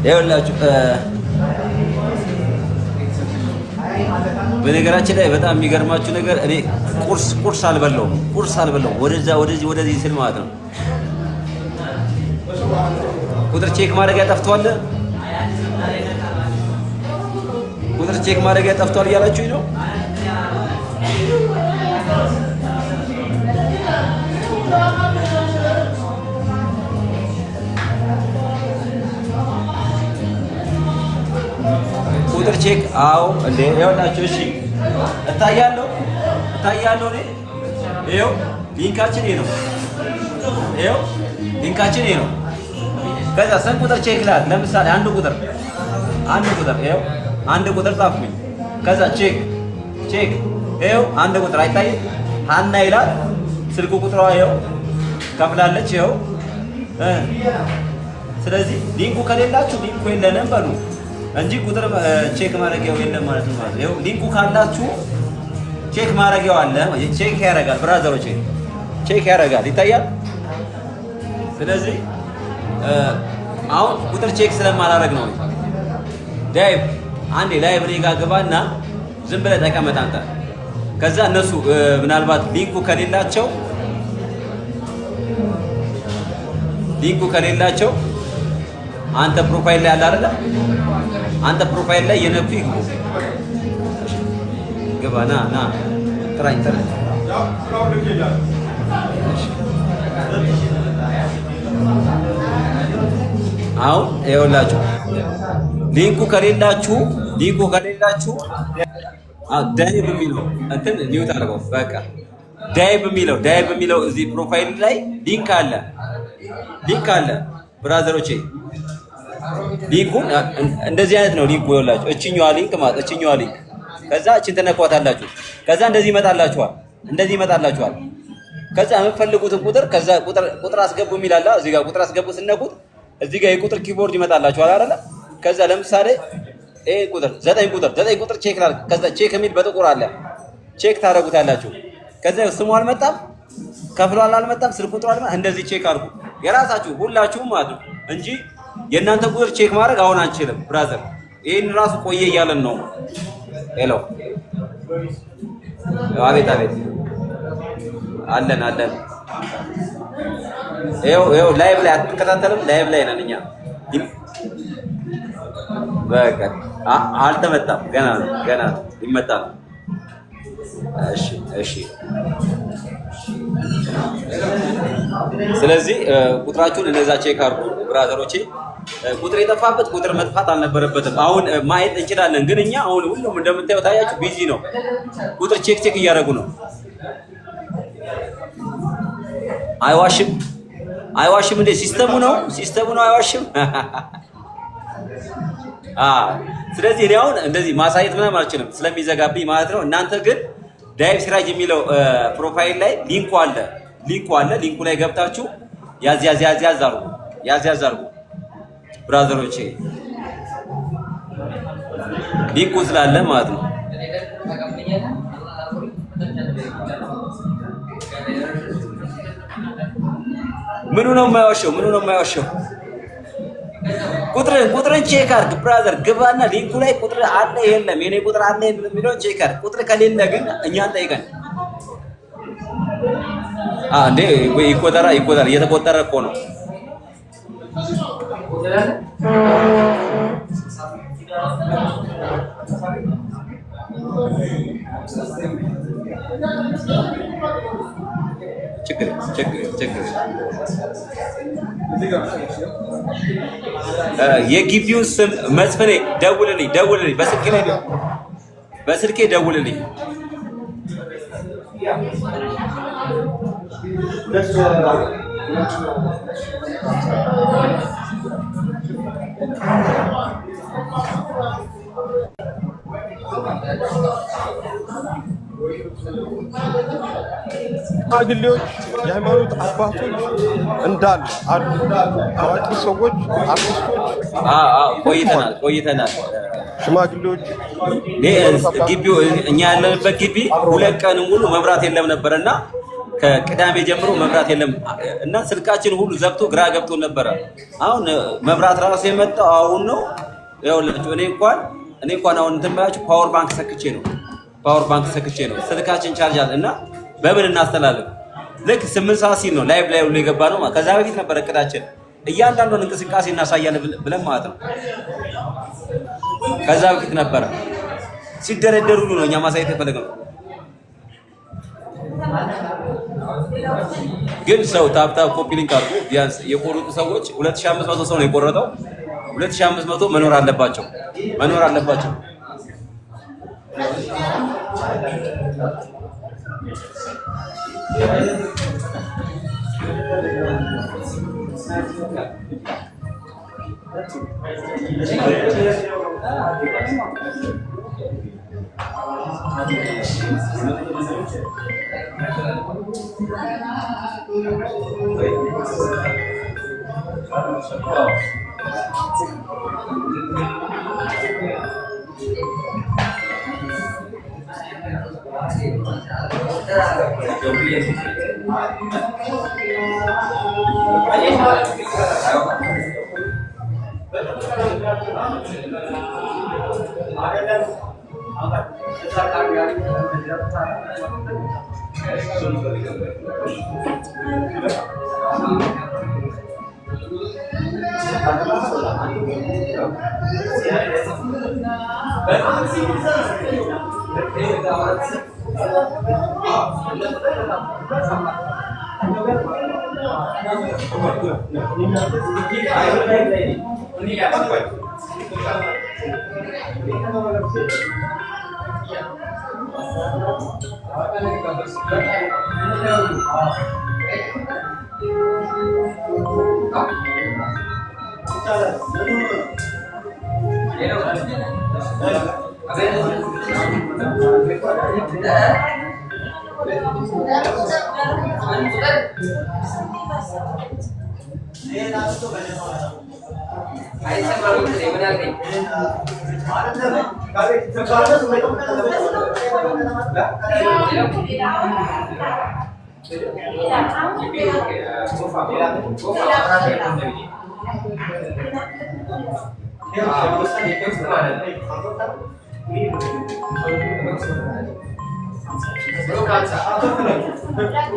ይኸውላችሁ በነገራችን ላይ በጣም የሚገርማችሁ ነገር እኔ ቁርስ አልበላሁም፣ ቁርስ አልበላሁም። ወደዛ ወደዚህ ወደዚህ ስል ማለት ነው። ቁጥር check ማድረጊያ ጠፍቷል፣ ቁጥር check ማድረጊያ ጠፍቷል እያላችሁኝ ነው። ቁጥር check አዎ፣ እንዴ ይኸውላችሁ። እሺ እታያለሁ፣ እታያለሁ። እኔ ይኸው link ኣችን ይሄ ነው። ይኸው link ኣችን ይሄ ነው። ከዛ ስንት ቁጥር check ላድርግ? ለምሳሌ አንድ ቁጥር አንድ ቁጥር ይኸው አንድ ቁጥር ጻፍኩኝ። ከዛ check check ይኸው አንድ ቁጥር አይታይም? ሀና ይላል ስልኩ ቁጥሯ ይኸው ከፍላለች። ይኸው ስለዚህ link ኡ ከሌላችሁ link ኡ የለንም በሉ እንጂ ቁጥር check ማድረጊያው የለም ማለት ነው። ማለት ይኸው link ኡ ካላችሁ check ማድረጊያው አለ። Check ያደርጋል፣ brother ኦች check ያደርጋል፣ ይታያል። ስለዚህ አሁን ቁጥር check ስለማላደርግ ነው። ዳይቭ አንዴ live እኔ ጋር ግባና ዝም ብለህ ተቀመጥ አንተ። ከዛ እነሱ ምናልባት link ኡ ከሌላቸው አንተ profile ላይ አለ አይደለ? አንተ profile ላይ የነኩ ይግቡ። ግባ፣ ና ና፣ ጥራኝ ጥራኝ። አሁን ይኸውላችሁ link ኡ ከሌላችሁ ዳይቭ የሚለው እንትን mute አድርገው በቃ ዳይቭ የሚለው እዚህ profile ላይ link አለ፣ link አለ brother ኦቼ። Link ኡን እንደዚህ አይነት ነው link ኡ። ይኸውላችሁ እችኛዋ link ማለት እችኛዋ link፣ ከዛ እችን ትነኳታላችሁ። ከዛ እንደዚህ ይመጣላችኋል፣ እንደዚህ ይመጣላችኋል። ከዛ የምትፈልጉትን ቁጥር ከዛ ቁጥር አስገቡ የሚል አለ። እዚህ ጋር ቁጥር አስገቡ ስትነኩት እዚህ ጋር የቁጥር keyboard ይመጣላችኋል አይደለ? ከዛ ለምሳሌ ይሄ ቁጥር 9 ቁጥር 9 ቁጥር check ላድርግ። ከዛ check የሚል በጥቁር አለ፣ check ታደርጉታላችሁ። ከዛ ስሙ አልመጣም፣ ከፍሏል አልመጣም፣ ስልክ ቁጥሩ አልመጣም። እንደዚህ check አድርጉ የራሳችሁ ሁላችሁም ማለት ነው እንጂ የእናንተ ቁጥር check ማድረግ አሁን አንችልም brother። ይህን ራሱ ቆየ እያለን ነው። Hello፣ አቤት አቤት፣ አለን አለን። ይኸው ይኸው live ላይ አትከታተልም? Live ላይ ነን እኛ። በቃ አልተመጣም፣ ገና ነው፣ ገና ነው፣ ሊመጣ ነው። እሺ እሺ። ስለዚህ ቁጥራችሁን እነዛ check አድርጉ brother ኦቼ። ቁጥር የጠፋበት ቁጥር መጥፋት አልነበረበትም። አሁን ማየት እንችላለን፣ ግን እኛ አሁን ሁሉም እንደምታየው ታያችሁ busy ነው። ቁጥር check check እያደረጉ ነው። አይዋሽም አይዋሽም እንዴ? System ኡ ነው፣ system ኡ ነው። አይዋሽም። ስለዚህ እኔ አሁን እንደዚህ ማሳየት ምናምን አልችልም ስለሚዘጋብኝ ማለት ነው። እናንተ ግን ዳይቭ ሲራጅ የሚለው profile ላይ link ኡ አለ፣ link ኡ አለ። Link ኡ ላይ ገብታችሁ ያዝ ያዝ ያዝ ያዝ አድርጉ፣ ያዝ ያዝ አድርጉ brother ኦቼ፣ Link ኡ ስላለ ማለት ነው። ምኑ ነው የማይዋሸው? ምኑ ነው የማይዋሸው? ቁጥርን check አድርግ brother። ግባና link ኡ ላይ ቁጥር አለ የለም፣ የኔ ቁጥር አለ የለም የሚለውን check አድርግ። ቁጥር ከሌለ ግን እኛን ጠይቀን። እንዴ ወይ ይቆጠራ ይቆጠራ፣ እየተቆጠረ እኮ ነው። ችግር ችግር ችግር የግቢውን ስም መስፍኔ ደውልልኝ፣ ደውልልኝ፣ በስልኬ ላይ በስልኬ ደውልልኝ። ሽማግሌዎች፣ የሃይማኖት አባቶች እንዳለ አሉ። ታዋቂ ሰዎች፣ አርቲስቶች፣ አዎ ቆይተናል ቆይተናል። ሽማግሌዎች፣ ግቢው እኛ ያለንበት ግቢ 2 ቀን ሙሉ መብራት የለም ነበረና ከቅዳሜ ጀምሮ መብራት የለም እና ስልካችን ሁሉ ዘግቶ ግራ ገብቶ ነበረ። አሁን መብራት ራሱ የመጣው አሁን ነው። ይኸውላችሁ እኔ እንኳን አሁን እንትን ብላችሁ power bank ሰክቼ ነው፣ power bank ሰክቼ ነው ስልካችን ቻርጅ አለ እና በምን እናስተላልፍ? ልክ 8 ሰዓት ሲል ነው live ላይ ሁሉ የገባ ነው። ከዛ በፊት ነበር እቅዳችን እያንዳንዱን እንቅስቃሴ እናሳያለን ብለን ማለት ነው። ከዛ በፊት ነበረ ሲደረደሩ ሁሉ ነው እኛ ማሳየት የፈለግነው። ግን ሰው tap tap copy link አድርጎ ቢያንስ የቆረጡ ሰዎች 2500 ሰው ነው የቆረጠው። 2500 መኖር አለባቸው፣ መኖር አለባቸው።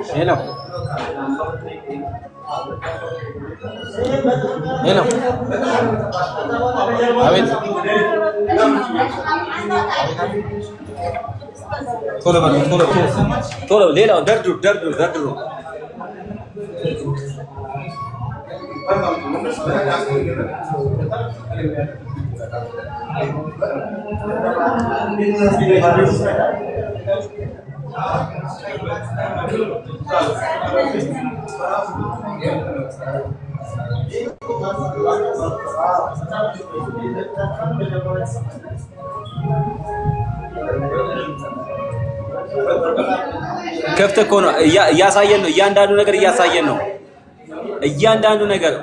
Hello hello፣ አቤት። ቶሎ በሉ ቶሎ ቶሎ። ሌላው ደርድሩ ደርድሩ ደርድሩ። ክፍት እኮ ነው፣ እያሳየን ነው። እያንዳንዱ ነገር እያሳየን ነው። እያንዳንዱ ነገር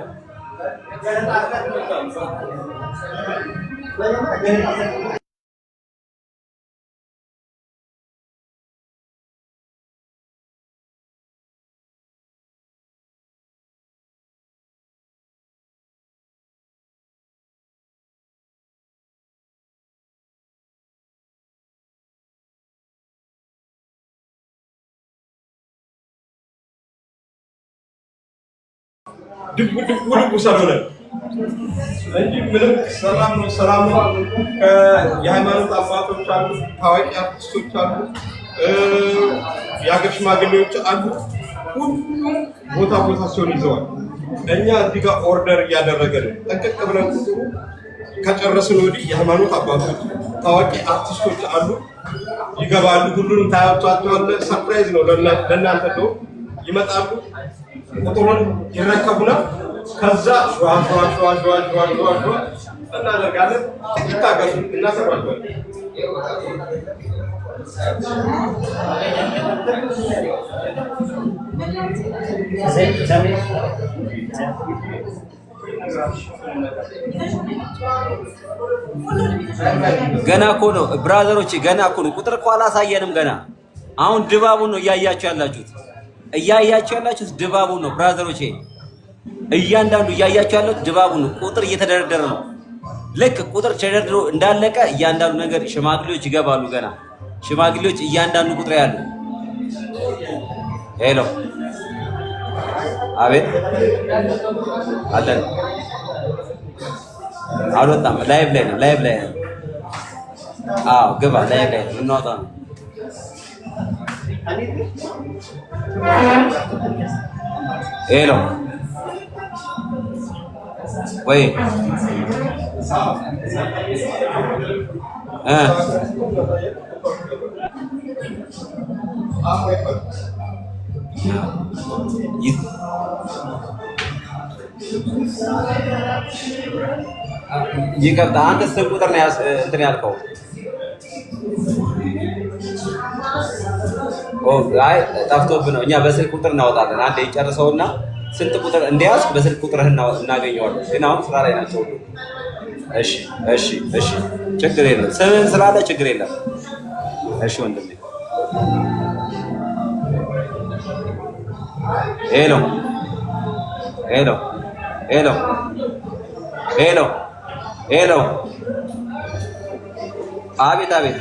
ድቡ ድቡ ድቡ ስለሆነ እንጂ ምንም ሰላም ነው፣ ሰላም ነው። የሃይማኖት አባቶች አሉ፣ ታዋቂ አርቲስቶች አሉ፣ የሀገር ሽማግሌዎች አሉ። ሁሉም ቦታ ቦታቸውን ይዘዋል። እኛ እዚህ ጋር order እያደረገ ነው። ጠንቀቅ ብለን ቁጥሩ ከጨረስን ወዲህ የሃይማኖት አባቶች፣ ታዋቂ አርቲስቶች አሉ፣ ይገባሉ። ሁሉንም ታያቸዋለህ። Surprise ነው ለእናንተ ነው። ይመጣሉ፣ ቁጥሩን ይረከቡናል። ከዛ ሸዋ ሸዋ ሸዋ ሸዋ ሸዋ ሸዋ ሸዋ እናደርጋለን። ጥቂት ታገሱ፣ እናሰሯቸዋለን። ገና እኮ ነው brother ኦች፣ ገና እኮ ነው። ቁጥር እኮ አላሳየንም ገና። አሁን ድባቡን ነው እያያችሁ ያላችሁት፣ እያያችሁ ያላችሁት ድባቡን ነው brother ኦቼ። እያንዳንዱ እያያችሁ ያላችሁት ድባቡን ነው። ቁጥር እየተደረደረ ነው። ልክ ቁጥር ተደርድሮ እንዳለቀ እያንዳንዱ ነገር ሽማግሌዎች ይገባሉ። ገና ሽማግሌዎች እያንዳንዱ ቁጥር ያሉ። Hello፣ አቤት፣ አለን። አልወጣም። live ላይ ነው፣ live ላይ ነው። አዎ ግባ፣ live ላይ ነው። የምናወጣ ነው። Hello ወይ እ ይቅርታ፣ አንተ ስንት ቁጥር ነው እንትን ያልከው? አይ ጠፍቶብህ ነው። እኛ በስልክ ቁጥር እናወጣለን። አንዴ ይጨርሰውና ስንት ቁጥር እንደያዝክ በስልክ ቁጥርህ እናገኘዋለን። ግን አሁን ስራ ላይ ናቸው ሁሉ። እሺ እሺ እሺ፣ ችግር የለም። ስምህን ስላለ ችግር የለም። እሺ ወንድሜ። Hello hello hello hello hello። አቤት አቤት።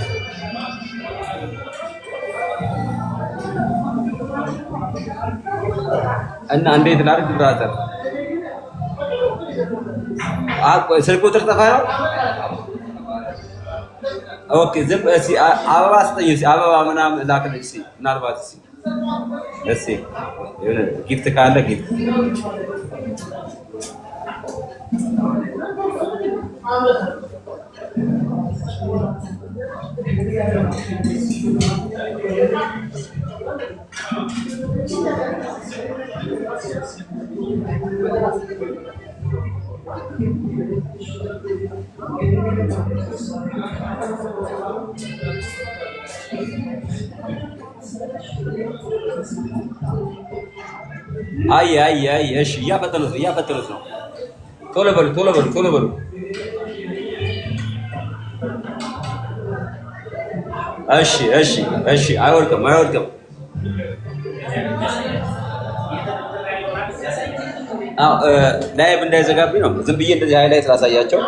እና እንዴት ላድርግ brother? ስልክ ቁጥር ጠፋ ነው። Okay ዝም እስኪ አበባ ስጠኝ እስኪ አበባ ምናምን ላክልኝ እስኪ ምናልባት እስኪ እስኪ የሆነ gift ካለ gift። አይ አይ አይ እሺ፣ እያፈጠኑት ነው፣ እያፈጠኑት ነው። ቶሎ በሉ፣ ቶሎ በሉ፣ ቶሎ በሉ። እሺ እሺ እሺ፣ አይወድቅም፣ አይወድቅም። አዎ live እንዳይዘጋብኝ ነው። ዝም ብዬ እንደዚህ highlight ላሳያቸው።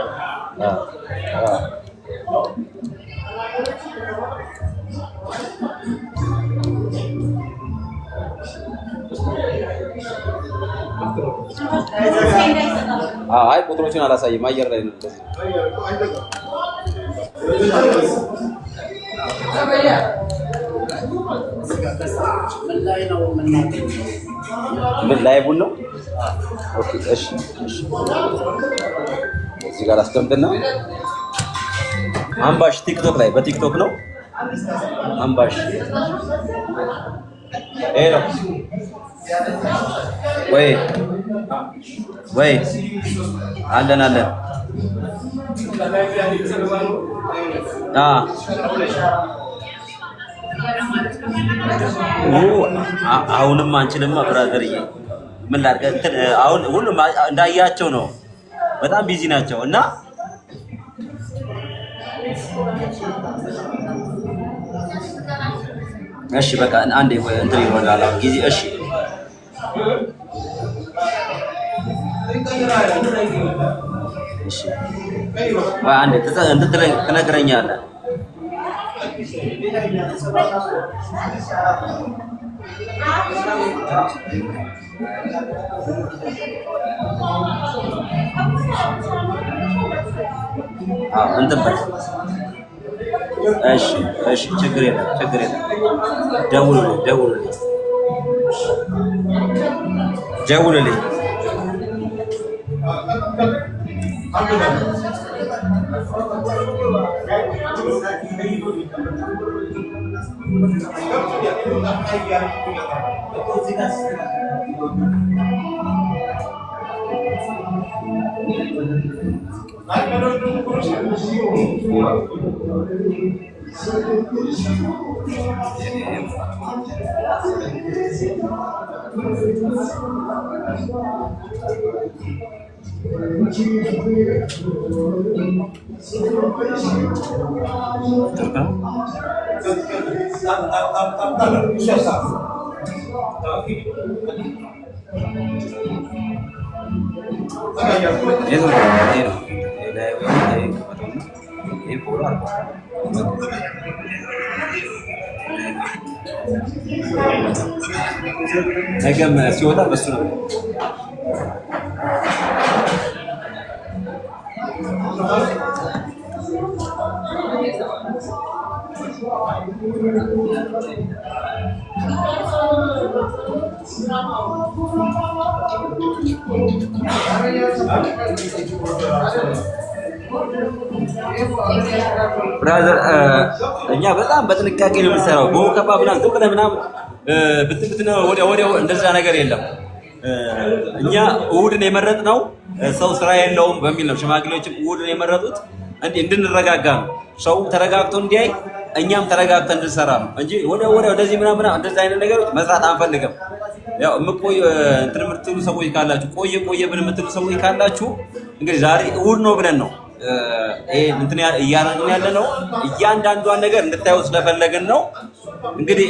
አዎ አይ ቁጥሮችን አላሳይም፣ አየር ላይ ነው እንደዚህ። ምን live ኡን ነው? Okay እሺ እሺ። እዚህ ጋር አስቀምጥና አምባሽ ቲክቶክ ላይ በቲክቶክ ነው አምባሽ። Hello ወይ ወይ፣ አለን አለን። አ አሁንም አንችልማ brother ዬ፣ ምን ላድርግ? እንትን አሁን ሁሉም እንዳያቸው ነው፣ በጣም busy ናቸው እና እሺ በቃ አንዴ እንትን ይሆናል አሁን ጊዜ። እሺ እሺ፣ ወይ አንዴ እንትን ትነግረኛለህ። አዎ እንትን በል። እሺ እሺ፣ ችግር የለም ችግር የለም። ደውሉልኝ ደውሉልኝ ደውሉልኝ። ነገም ሲወጣ በሱ ነው። Brother እኛ በጣም በጥንቃቄ ነው የምንሰራው። በወከባ ምናምን ዝም ብለህ ምናምን ብትን ወዲያ ወዲያው እንደዛ ነገር የለም። እኛ እሑድን የመረጥነው ሰው ስራ የለውም በሚል ነው። ሽማግሌዎችም እሑድን የመረጡት እንድንረጋጋ ነው። ሰው ተረጋግቶ እንዲያይ እኛም ተረጋግተን እንድንሰራ ነው እንጂ ወዲያ ወዲያው እንደዚህ ምናምን እንደዚህ አይነት ነገሮች መስራት አንፈልግም። ያው የምቆይ እንትን የምትሉ ሰዎች ካላችሁ ቆየ ቆየ ብን የምትሉ ሰዎች ካላችሁ እንግዲህ ዛሬ እሑድ ነው ብለን ነው ይሄ እንትን እያደረግን ያለ ነው። እያንዳንዷን ነገር እንድታዩ ስለፈለግን ነው። እንግዲህ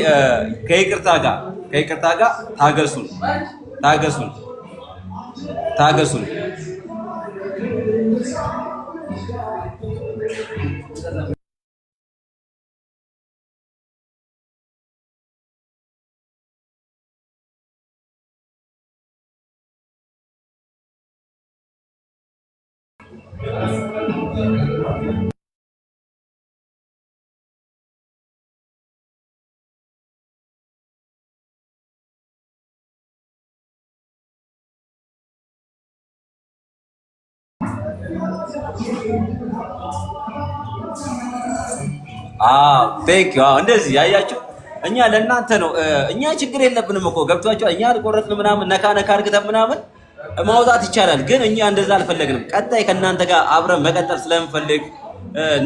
ከይቅርታ ጋር ታገሱን ታገሱን ታገሱን። Thank you። እንደዚህ ያያችሁ እኛ ለእናንተ ነው። እኛ ችግር የለብንም እኮ ገብቷችኋል። እኛ አልቆረጥንም ምናምን ነካ ነካ አድርገን ምናምን ማውጣት ይቻላል። ግን እኛ እንደዛ አልፈለግንም። ቀጣይ ከእናንተ ጋር አብረን መቀጠል ስለምፈልግ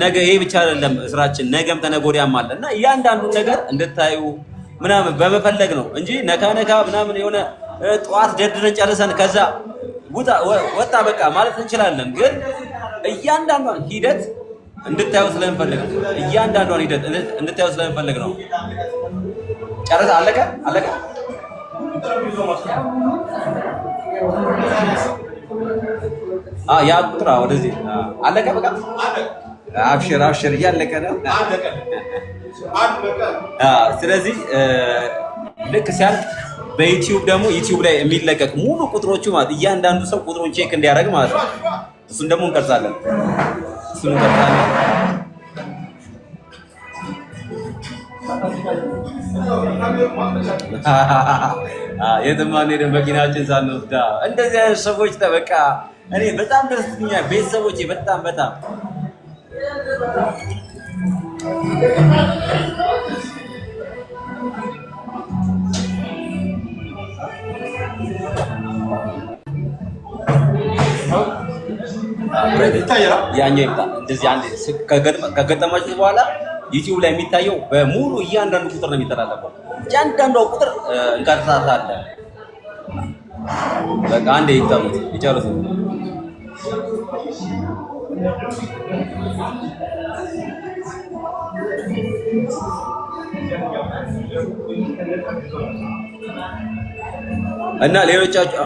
ነገ ይሄ ብቻ አይደለም ስራችን፣ ነገም ተነገ ወዲያም አለ እና እያንዳንዱን ነገር እንድታዩ ምናምን በመፈለግ ነው እንጂ ነካ ነካ ምናምን የሆነ ጠዋት ደርድረን ጨርሰን ከዛ ወጣ በቃ ማለት እንችላለን። ግን እያንዳንዷን ሂደት እንድታዩ ስለምፈልግ ነው። እያንዳንዷን ሂደት እንድታዩ ስለምፈልግ ነው። ጨረሰ? አለቀ? አለቀ? ያ ቁጥር ወደዚህ አለቀ። በቃ አብሽር አብሽር፣ እያለቀ ነው። ስለዚህ ልክ ሲያልቅ በዩቲዩብ ደግሞ ዩቲዩብ ላይ የሚለቀቅ ሙሉ ቁጥሮቹ ማለት እያንዳንዱ ሰው ቁጥሩን check እንዲያደርግ ማለት ነው። እሱን ደግሞ እንቀርጻለን። እሱን እንቀርጻለን። የትም አንሄድም መኪናችን ሳንወስዳ። እንደዚህ አይነት ሰዎች ተበቃ እኔ በጣም ደስ ብሎኛል። ቤተሰቦቼ በጣም በጣም ያኛው ይምጣ። እንደዚህ አንድ ከገጠማችሁ በኋላ ዩቲዩብ ላይ የሚታየው በሙሉ እያንዳንዱ ቁጥር ነው የሚተላለፈው። እያንዳንዷ ቁጥር እንቀርጻታለን። በቃ አንዴ ይግጠሙት ይጨርሱት። እና ሌሎቻችሁ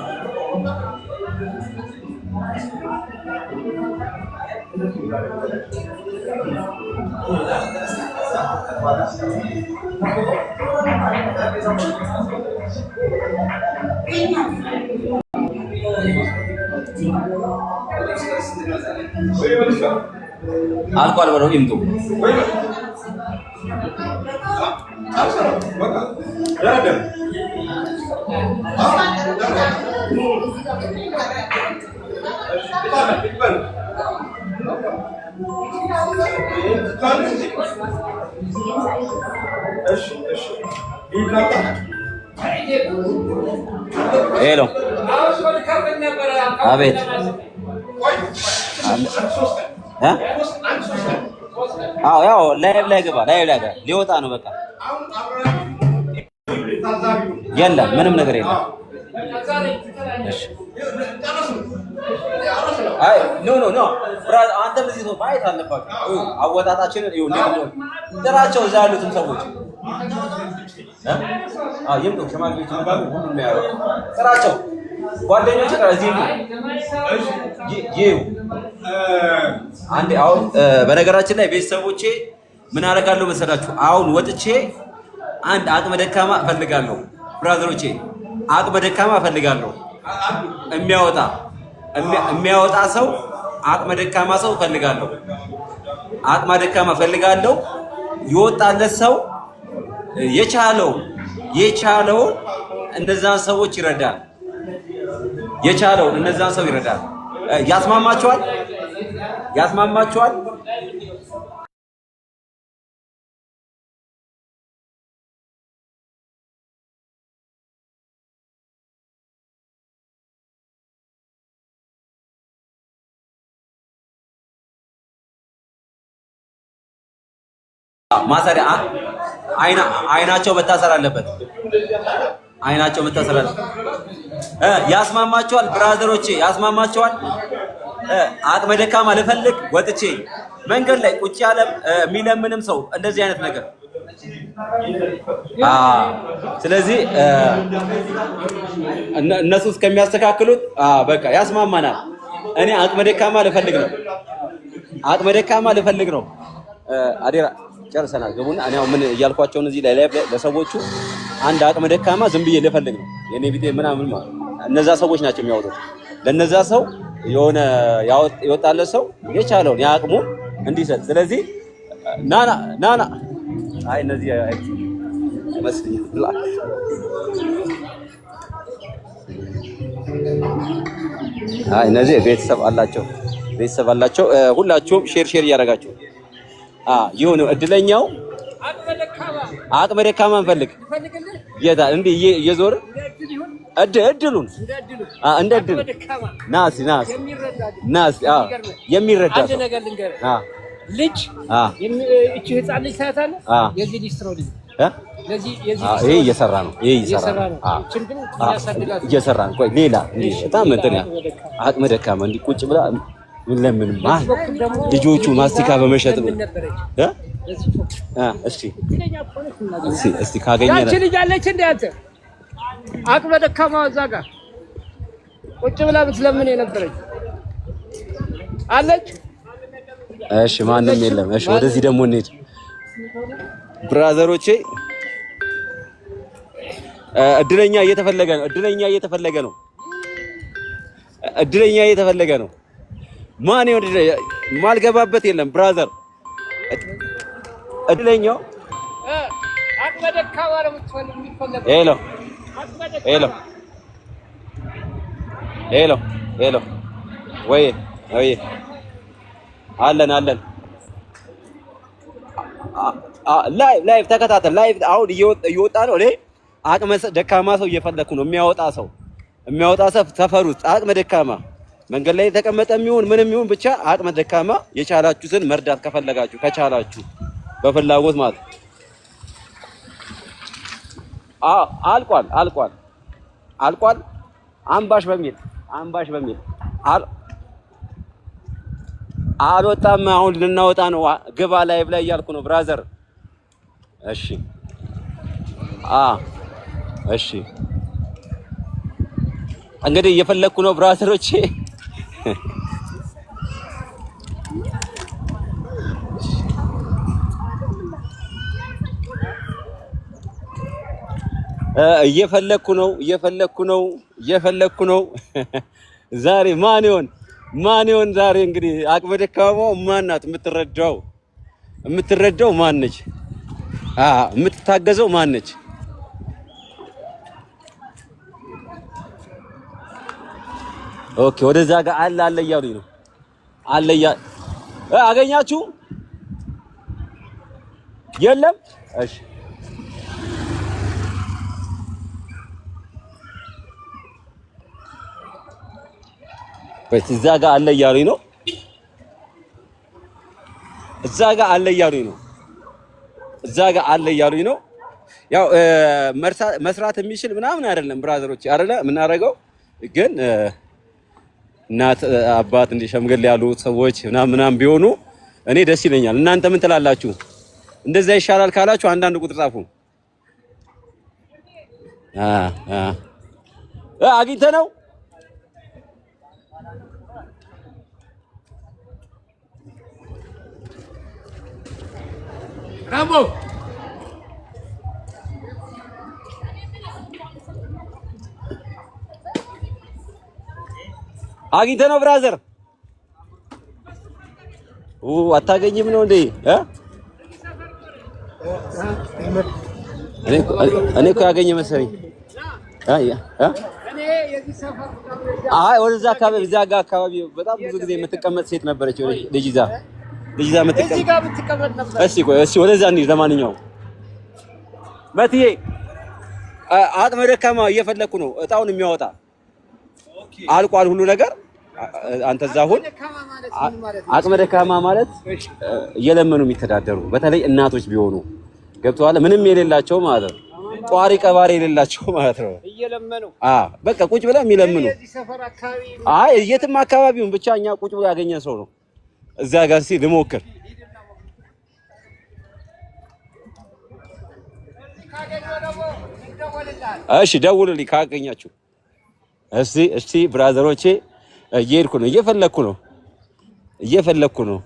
አልቋል በለው ይምጡ። Hello፣ አቤት። እ አዎ ያው live ላይ ግባ፣ live ላይ ግባ። ሊወጣ ነው በቃ። የለም ምንም ነገር የለም። እሺ አይ no no no bro አንተም እዚህ ሰው ማየት አለባቸው። አወጣጣችንን ይኸው እንዴት እንደሆነ ጥራቸው፣ እዛ ያሉትን ሰዎች እ አዎ ይምጡ፣ ሽማግሌዎች ይምጡ፣ ሁሉም ያው ጥራቸው፣ ጓደኞች ጥራ፣ እዚህ ይምጡ። ይዩ አንዴ። አሁን በነገራችን ላይ ቤተሰቦቼ ምን አደርጋለሁ መሰላችሁ? አሁን ወጥቼ አንድ አቅመ ደካማ እፈልጋለሁ። Brother ኦቼ አቅመ ደካማ እፈልጋለሁ። የሚያወጣ የሚያወጣ ሰው አቅመ ደካማ ሰው እፈልጋለሁ። አቅመ ደካማ እፈልጋለሁ። የወጣለት ሰው የቻለውን እነዛን ሰዎች ይረዳል። የቻለውን እነዛን ሰው ይረዳል። ያስማማቸዋል ያስማማቸዋል። ማሰሪያ አይናቸው መታሰር አለበት። አይናቸው መታሰር አለበት። ያስማማቸዋል። Brother ኦቼ ያስማማቸዋል። አቅመ ደካማ ልፈልግ ወጥቼ መንገድ ላይ ቁጭ ያለ የሚለምንም ሰው እንደዚህ አይነት ነገር። ስለዚህ እነሱ እስከሚያስተካክሉት በቃ ያስማማናል። እኔ አቅመ ደካማ ልፈልግ ነው። አቅመ ደካማ ልፈልግ ነው። አዴራ ጨርሰናል። ግቡና እኔ አሁን ምን እያልኳቸው እዚህ ላይ ለሰዎቹ አንድ አቅመ ደካማ ዝም ብዬ ልፈልግ ነው። የኔ ቢጤ ምናምን ማለት እነዛ ሰዎች ናቸው የሚያወጡት። ለነዛ ሰው የሆነ የወጣለት ሰው የቻለውን የአቅሙን እንዲሰጥ። ስለዚህ ናና ናና አይ እነዚህ አይመስለኝም። አይ እነዚህ ቤተሰብ አላቸው፣ ቤተሰብ አላቸው። ሁላችሁም share share እያደረጋችሁ ይሁን። እድለኛው አቅመ ደካማ እንፈልግ የታ እንዲህ እየዞር እድሉን እንደ እድሉ ናስ ናስ ናስ የሚረዳ ሰው ልጅ እቺ ህፃን ልጅ ታያታለህ። የዚህ ልጅ ስራው ልጅ ይሄ እየሰራ ነው። ይሄ እየሰራ ነው። እየሰራ ነው። ቆይ ሌላ እንዲህ በጣም እንትን አቅመ ደካማ እንዲህ ቁጭ ብላ ምን ለምን ልጆቹ ማስቲካ በመሸጥ ነው። እስቲ እስቲ ካገኘን ያቺ ልጅ አለች እንደ አንተ አቅመ ደካማ እዛ ጋር ቁጭ ብላ ብትለምን የነበረች አለች። እሺ ማንም የለም። እሺ ወደዚህ ደግሞ እንሂድ brother ኦቼ። እድለኛ እየተፈለገ ነው። እድለኛ እየተፈለገ ነው። እድለኛ እየተፈለገ ነው። ማን ይሁን ማልገባበት የለም brother። እድለኛው አቅመ ደካማ ነው የሚፈለገው። Hello hello hello hello ወይ ወይ አለን አለን። Live live ተከታተል። Live አሁን እየወጣ ነው። እኔ አቅመ ደካማ ሰው እየፈለኩ ነው። የሚያወጣ ሰው የሚያወጣ ሰው ሰፈር ውስጥ አቅመ ደካማ መንገድ ላይ የተቀመጠ የሚሆን ምንም ይሁን ብቻ አቅመ ደካማ የቻላችሁትን መርዳት ከፈለጋችሁ ከቻላችሁ በፍላጎት ማለት አልቋል አልቋል አልቋል። አምባሽ በሚል አምባሽ በሚል አልወጣም። አሁን ልናወጣ ነው። ግባ live ላይ እያልኩ ነው brother። እሺ እሺ እንግዲህ እየፈለግኩ ነው brother ኦቼ። እየፈለግኩ ነው እየፈለግኩ ነው እየፈለግኩ ነው። ዛሬ ማን ይሆን ማን ይሆን ዛሬ? እንግዲህ አቅመ ደካማው ማን ናት? የምትረዳው የምትረዳው ማን ነች? የምትታገዘው ማን ነች? Okay ወደዛ ጋር አለ አለ እያሉኝ ነው። አለ እያ አገኛችሁ? የለም። እሺ እዛ ጋር አለ እያሉኝ ነው። እዛ ጋር አለ እያሉኝ ነው። እዛ ጋር አለ እያሉኝ ነው። ያው መስራት የሚችል ምናምን አይደለም brother ኦች፣ አይደለ የምናደርገው ግን እናት አባት እንዲህ ሸምገል ያሉ ሰዎች ምናምን ምናምን ቢሆኑ እኔ ደስ ይለኛል። እናንተ ምን ትላላችሁ? እንደዛ ይሻላል ካላችሁ አንዳንድ ቁጥር ጻፉ። አ አ አግኝተህ ነው ራምቦ አግኝተህ ነው brother? አታገኝም ነው እንዴ? እኔ እኮ ያገኘ መሰለኝ። አይ ወደዛ አካባቢ እዛ ጋር አካባቢ በጣም ብዙ ጊዜ የምትቀመጥ ሴት ነበረች። ልጅ ይዛ የምትቀመጥ ነበር። እሺ ቆይ እሺ፣ ወደዛ እንሂድ። ለማንኛውም መትዬ አቅመ ደካማ እየፈለኩ ነው፣ እጣውን የሚያወጣ አልቋል ሁሉ ነገር። አንተ እዛ ሁን። አቅመ ደካማ ማለት እየለመኑ የሚተዳደሩ በተለይ እናቶች ቢሆኑ ገብተዋል። ምንም የሌላቸው ማለት ነው። ጧሪ ቀባሪ የሌላቸው ማለት ነው። እየለመኑ በቃ ቁጭ ብለው የሚለምኑ። አይ የትም አካባቢውን ብቻ እኛ ቁጭ ብሎ ያገኘ ሰው ነው። እዛ ጋር እስኪ ልሞክር። እሺ ደውሉልኝ ካገኛችሁ። እስቲ እስቲ brother ኦቼ እየሄድኩ ነው፣ እየፈለኩ ነው፣ እየፈለኩ ነው።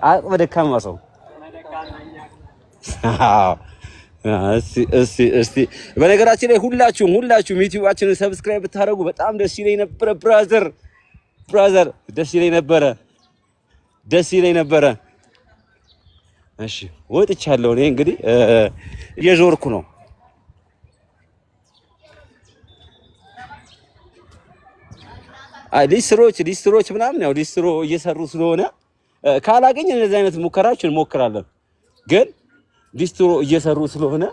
አቅመ ደካማ ሰው። እስቲ እስቲ በነገራችን ላይ ሁላችሁም ዩቲዩባችንን subscribe ብታደርጉ በጣም ደስ ይለኝ ነበረ። brother brother ደስ ይለኝ ነበረ፣ ደስ ይለኝ ነበረ። እሺ ወጥቻለሁ። እኔ እንግዲህ እየዞርኩ ነው። ሊስትሮች ምናምን ያው ሊስትሮ እየሰሩ ስለሆነ ካላገኘ እንደዚህ አይነት ሙከራችን እንሞክራለን። ግን ሊስትሮ እየሰሩ ስለሆነ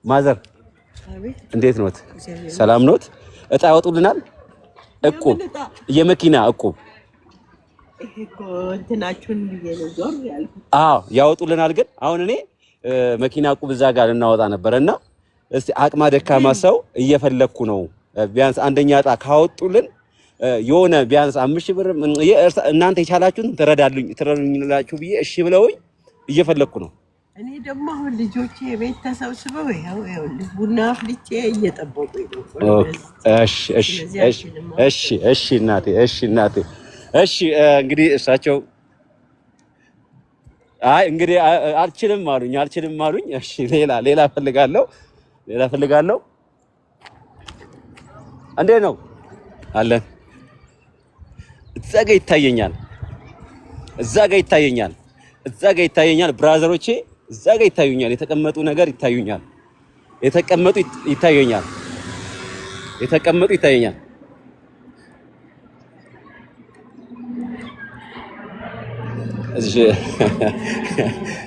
mother እንዴት ኖት? ሰላም ኖት? እጣ ያወጡልናል። እቁብ፣ የመኪና እቁብ አዎ ያወጡልናል። ግን አሁን እኔ መኪና እቁብ እዛ ጋር ልናወጣ ነበረና እስቲ አቅማ ደካማ ሰው እየፈለኩ ነው። ቢያንስ አንደኛ እጣ ካወጡልን የሆነ ቢያንስ 5,000 ብር እናንተ የቻላችሁን ትረዱኝላችሁ ብዬ እሺ ብለውኝ እየፈለኩ ነው። እኔ ደግሞ አሁን ልጆቼ ቤት ተሰብስበው ይኸው ቡና አፍልቼ እየጠበቁኝ ነው። እሺ እሺ እሺ እሺ እናቴ እሺ እናቴ እሺ። እንግዲህ እሳቸው አይ እንግዲህ አልችልም አሉኝ አልችልም አሉኝ። እሺ ሌላ ሌላ ፈልጋለሁ ሌላ ፈልጋለሁ። እንዴት ነው አለን። እዛ ጋ ይታየኛል፣ እዛ ጋ ይታየኛል፣ እዛ ጋ ይታየኛል። brother ኦቼ እዛ ጋ ይታዩኛል። የተቀመጡ ነገር ይታዩኛል። የተቀመጡ ይታየኛል። የተቀመጡ ይታየኛል። እሺ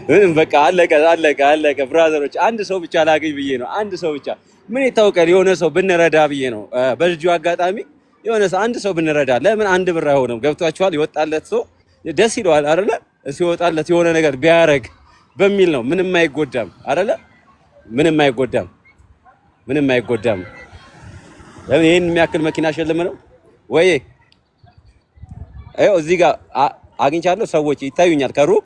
ምንም በቃ አለቀ አለቀ አለቀ። brother ኦች አንድ ሰው ብቻ ላገኝ ብዬ ነው። አንድ ሰው ብቻ ምን ይታወቃል፣ የሆነ ሰው ብንረዳ ብዬ ነው። በልጁ አጋጣሚ የሆነ ሰው አንድ ሰው ብንረዳ ለምን አንድ ብር አይሆንም? ገብቷችኋል? ይወጣለት ሰው ደስ ይለዋል አይደለ? ሲወጣለት የሆነ ነገር ቢያረግ በሚል ነው። ምንም አይጎዳም አይደለ? ምንም አይጎዳም፣ ምንም አይጎዳም። ለምን ይሄን የሚያክል መኪና ሸልም ነው ወይ? ይኸው እዚህ ጋር አግኝቻለሁ። ሰዎች ይታዩኛል ከሩቅ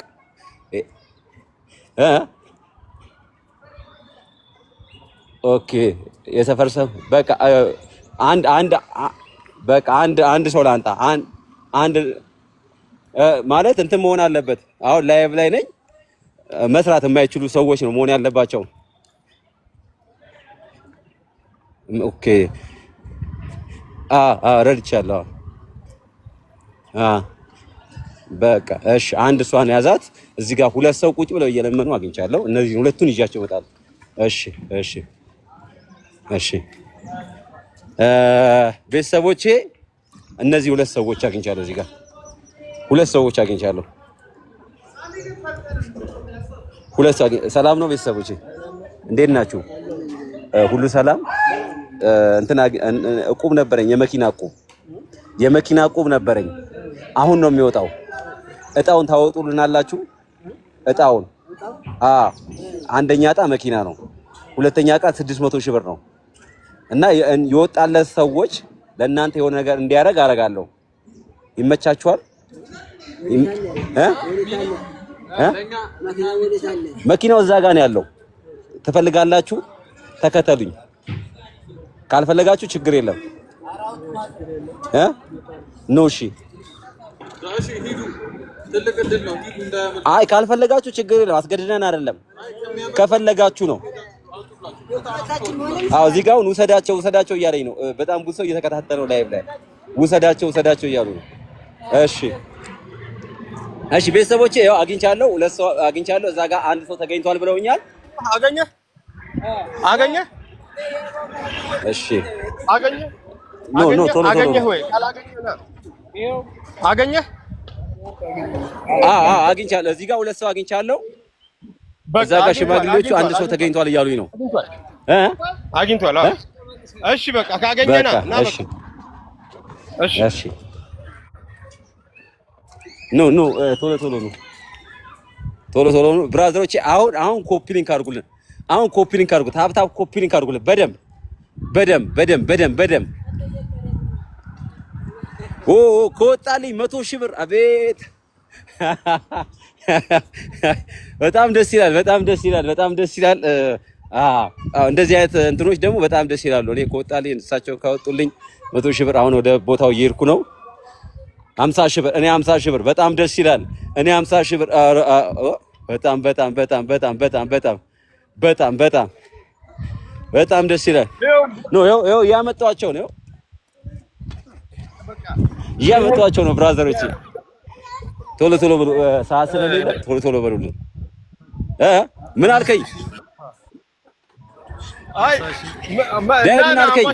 okay። የሰፈር ሰው በቃ አንድ አንድ በቃ አንድ አንድ ሰው ላንጣ። አንድ ማለት እንትን መሆን አለበት። አሁን live ላይ ነኝ። መስራት የማይችሉ ሰዎች ነው መሆን ያለባቸው። okay አ አ ረድቻለሁ። አ በቃ እሺ፣ አንድ እሷን ያዛት። እዚህ ጋር ሁለት ሰው ቁጭ ብለው እየለመኑ አግኝቻለሁ። እነዚህን ሁለቱን ይዣቸው እመጣለሁ። እሺ እሺ እሺ። ቤተሰቦቼ እነዚህ ሁለት ሰዎች አግኝቻለሁ። እዚህ ጋር ሁለት ሰዎች አግኝቻለሁ። ሁለት ሰው ሰላም ነው ቤተሰቦቼ፣ እንዴት ናችሁ? ሁሉ ሰላም። እንትና እቁብ ነበረኝ፣ የመኪና እቁብ የመኪና እቁብ ነበረኝ። አሁን ነው የሚወጣው። እጣውን ታወጡልናላችሁ። እጣውን አንደኛ እጣ መኪና ነው። ሁለተኛ እጣ 600 ሺህ ብር ነው። እና የወጣለት ሰዎች ለእናንተ የሆነ ነገር እንዲያደርግ አደርጋለሁ። ይመቻችኋል? እ እ መኪናው እዛ ጋር ነው ያለው። ትፈልጋላችሁ? ተከተሉኝ። ካልፈለጋችሁ ችግር የለም። እ no እሺ። አይ ካልፈለጋችሁ ችግር የለም። አስገድደን አይደለም፣ ከፈለጋችሁ ነው። አዎ እዚህ ጋር አሁን ውሰዳቸው ውሰዳቸው እያለኝ ነው። በጣም ብዙ ሰው እየተከታተለ ነው live ላይ ውሰዳቸው ውሰዳቸው እያሉ ነው። እሺ እሺ ቤተሰቦቼ ያው አግኝቻለሁ፣ ሁለት ሰው አግኝቻለሁ። እዛ ጋር አንድ ሰው ተገኝቷል ብለውኛል። አገኘህ አገኘህ እሺ አገኘህ no no ቶሎ ቶሎ አገኘህ ወይ? ካላገኘህ ና። አገኘህ? አዎ አዎ አግኝቻለሁ። እዚህ ጋር ሁለት ሰው አግኝቻለሁ። እዛ ጋር ሽማግሌዎቹ አንድ ሰው ተገኝቷል እያሉኝ ነው። እ አግኝቷል። አዎ እሺ በቃ ካገኘህ ና ና። እሺ እሺ እሺ no no ቶሎ ቶሎ ነው ቶሎ ቶሎ ነው brother ኦቼ። አሁን አሁን copy link አድርጉልን። አሁን copy link አድርጉት። tap tap copy link አድርጉልን በደንብ በደንብ በደንብ በደንብ በደንብ። ኦ ከወጣልኝ 100 ሺህ ብር አቤት! በጣም ደስ ይላል። በጣም ደስ ይላል። በጣም ደስ ይላል። አዎ እንደዚህ አይነት እንትኖች ደግሞ በጣም ደስ ይላሉ። እኔ ከወጣልኝ እሳቸው ካወጡልኝ 100 ሺህ ብር አሁን ወደ ቦታው እየሄድኩ ነው። 50 ሺህ ብር እኔ 50 ሺህ ብር በጣም ደስ ይላል። እኔ 50 ሺህ ብር በጣም በጣም በጣም በጣም በጣም በጣም በጣም በጣም በጣም ደስ ይላል። no ይኸው እያመጧቸው ነው እያመጧቸው ነው brother ኦቼ። ቶሎ ቶሎ በሉ፣ ሰዓት ስለሌለ ቶሎ ቶሎ በሉልን። ምን አልከኝ? አይ ምን አልከኝ?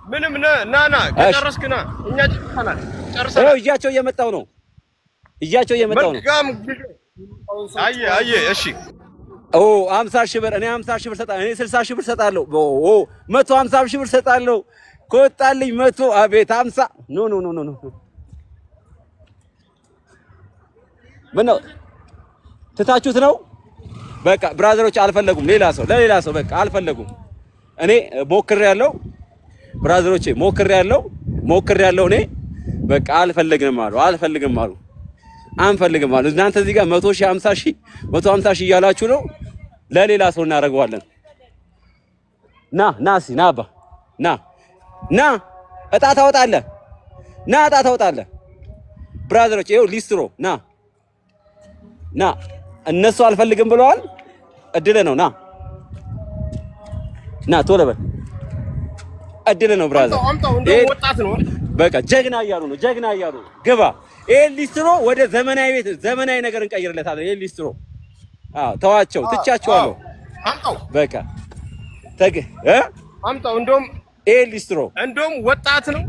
ምንም ና ና ከጨረስክ ና፣ እኛ ጨርሰናል ጨርሰናል። ይኸው እጃቸው እየመጣው ነው እጃቸው እየመጣው ነው። አየ አየ እሺ ኦ 50 ሺህ ብር እኔ 50 ሺህ ብር ሰጣለሁ። እኔ 60 ሺህ ብር ሰጣለሁ። ኦ 150 ሺህ ብር ሰጣለሁ። ከወጣልኝ 100 አቤት 50 no no no no no ምነው ትታችሁት ነው? በቃ brother ኦች አልፈለጉም። ሌላ ሰው ለሌላ ሰው በቃ አልፈለጉም። እኔ ሞክሬያለሁ brother ኦቼ ሞክሬያለሁ ሞክሬያለሁ። እኔ በቃ አልፈልግም አሉ አልፈልግም አሉ አንፈልግም አሉ። እናንተ እዚህ ጋር 100 ሺህ 50 ሺህ 150 ሺህ እያላችሁ ነው። ለሌላ ሰው እናደርገዋለን። ና ና እስኪ ና አባ ና ና እጣ ታወጣለህ። ና እጣ ታወጣለህ። brother ኦች ይኸው ሊስትሮ ና ና። እነሱ አልፈልግም ብለዋል። እድል ነው። ና ና ቶሎ በል እድል ነው brother። በቃ ጀግና እያሉ ነው። ጀግና እያሉ ነው። ግባ። ይሄን ሊስትሮ ወደ ዘመናዊ ቤት ዘመናዊ ነገር እንቀይርለታለን። ይሄን ሊስትሮ አዎ፣ ተዋቸው፣ ትቻቸዋለሁ። በቃ ተግ አምጣው። እንደውም ይሄን ሊስትሮ እንደውም ወጣት ነው።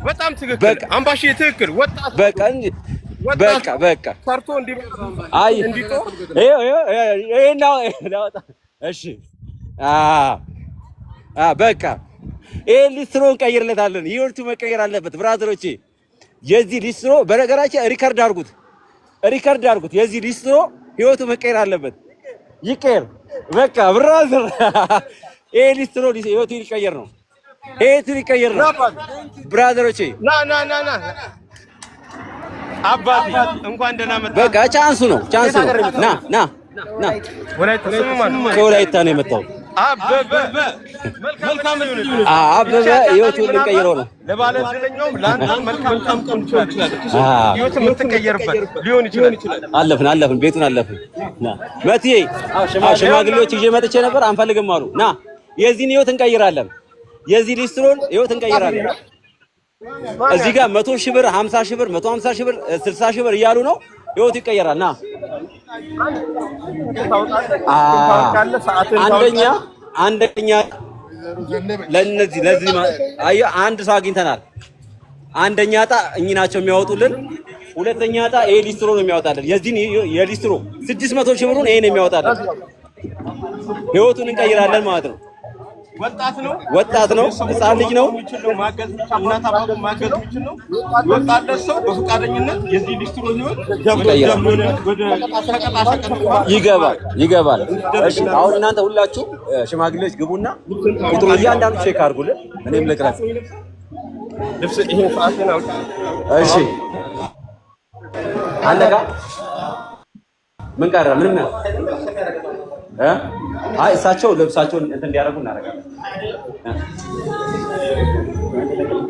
በጣም ትክክል አምባሺ፣ ትክክል ወጣት። በቃ እንጂ በቃ በቃ ሰርቶ አይ ይሄ ይሄ ነው። እሺ በቃ ይሄን ሊስትሮ እንቀይርለታለን። ህይወቱ መቀየር አለበት brother ኦቼ። የዚህ ሊስትሮ በነገራችን record አድርጉት፣ record አድርጉት። የዚህ ሊስትሮ ህይወቱ መቀየር አለበት። ይቀየር በቃ brother። ይሄ ሊስትሮ ህይወቱ ሊቀየር ነው። ህይወቱ ሊቀየር ነው brother ኦቼ። ና ና ና ና አባቴ እንኳን ደህና መጣህ። በቃ chance ኡ ነው፣ chance ኡ ነው። ና ና ና። ከወላይታ ነው የመጣው አበበ። አበበ ህይወቱን ልንቀይረው ነው። ለባለ ዕድለኛውም ለአንተም መልካም ቀን ይችላል። ህይወት የምትቀየርበት ሊሆን ይችላል። አለፍን አለፍን፣ ቤቱን አለፍን። ና መትዬ፣ ሽማግሌዎች ይዤ መጥቼ ነበር፣ አንፈልግም አሉ። ና የዚህን ህይወት እንቀይራለን። የዚህ ሊስትሮን ህይወት እንቀይራለን። እዚህ ጋር 100 ሺህ ብር፣ 50 ሺህ ብር፣ 150 ሺህ ብር፣ 60 ሺህ ብር እያሉ ነው። ህይወቱ ይቀየራል። ና አንደኛ አንደኛ ለነዚህ ለዚህ አየህ አንድ ሰው አግኝተናል። አንደኛ ዕጣ እኚህ ናቸው የሚያወጡልን። ሁለተኛ ዕጣ ይሄ ሊስትሮ ነው የሚያወጣልን። የዚህን የሊስትሮ 600 ሺህ ብሩን ይሄ ነው የሚያወጣልን። ህይወቱን እንቀይራለን ማለት ነው። ወጣት ነው። ወጣት ነው፣ ህፃን ልጅ ነው። የሚችል ነው ማገዝ የሚችል እናት አባቱ ማገዝ የሚችል ነው። ወጣት ሰው በፈቃደኝነት የዚህ ሊስትሮ ህይወት ይቀይራል። ወደ ሸቀጣ ሸቀጥ እንኳን ይገባል ይገባል። እሺ አሁን እናንተ ሁላችሁ ሽማግሌዎች ግቡና ቁጥሩ እያንዳንዱ check አድርጉልን። እኔም ልቅረጽ። ልብስ ይሄን ሰዓትን አውጣ። እሺ አለቃ ምን ቀረ? ምንም እ አይ እሳቸው ልብሳቸውን እንትን እንዲያደርጉ እናደርጋለን። እ?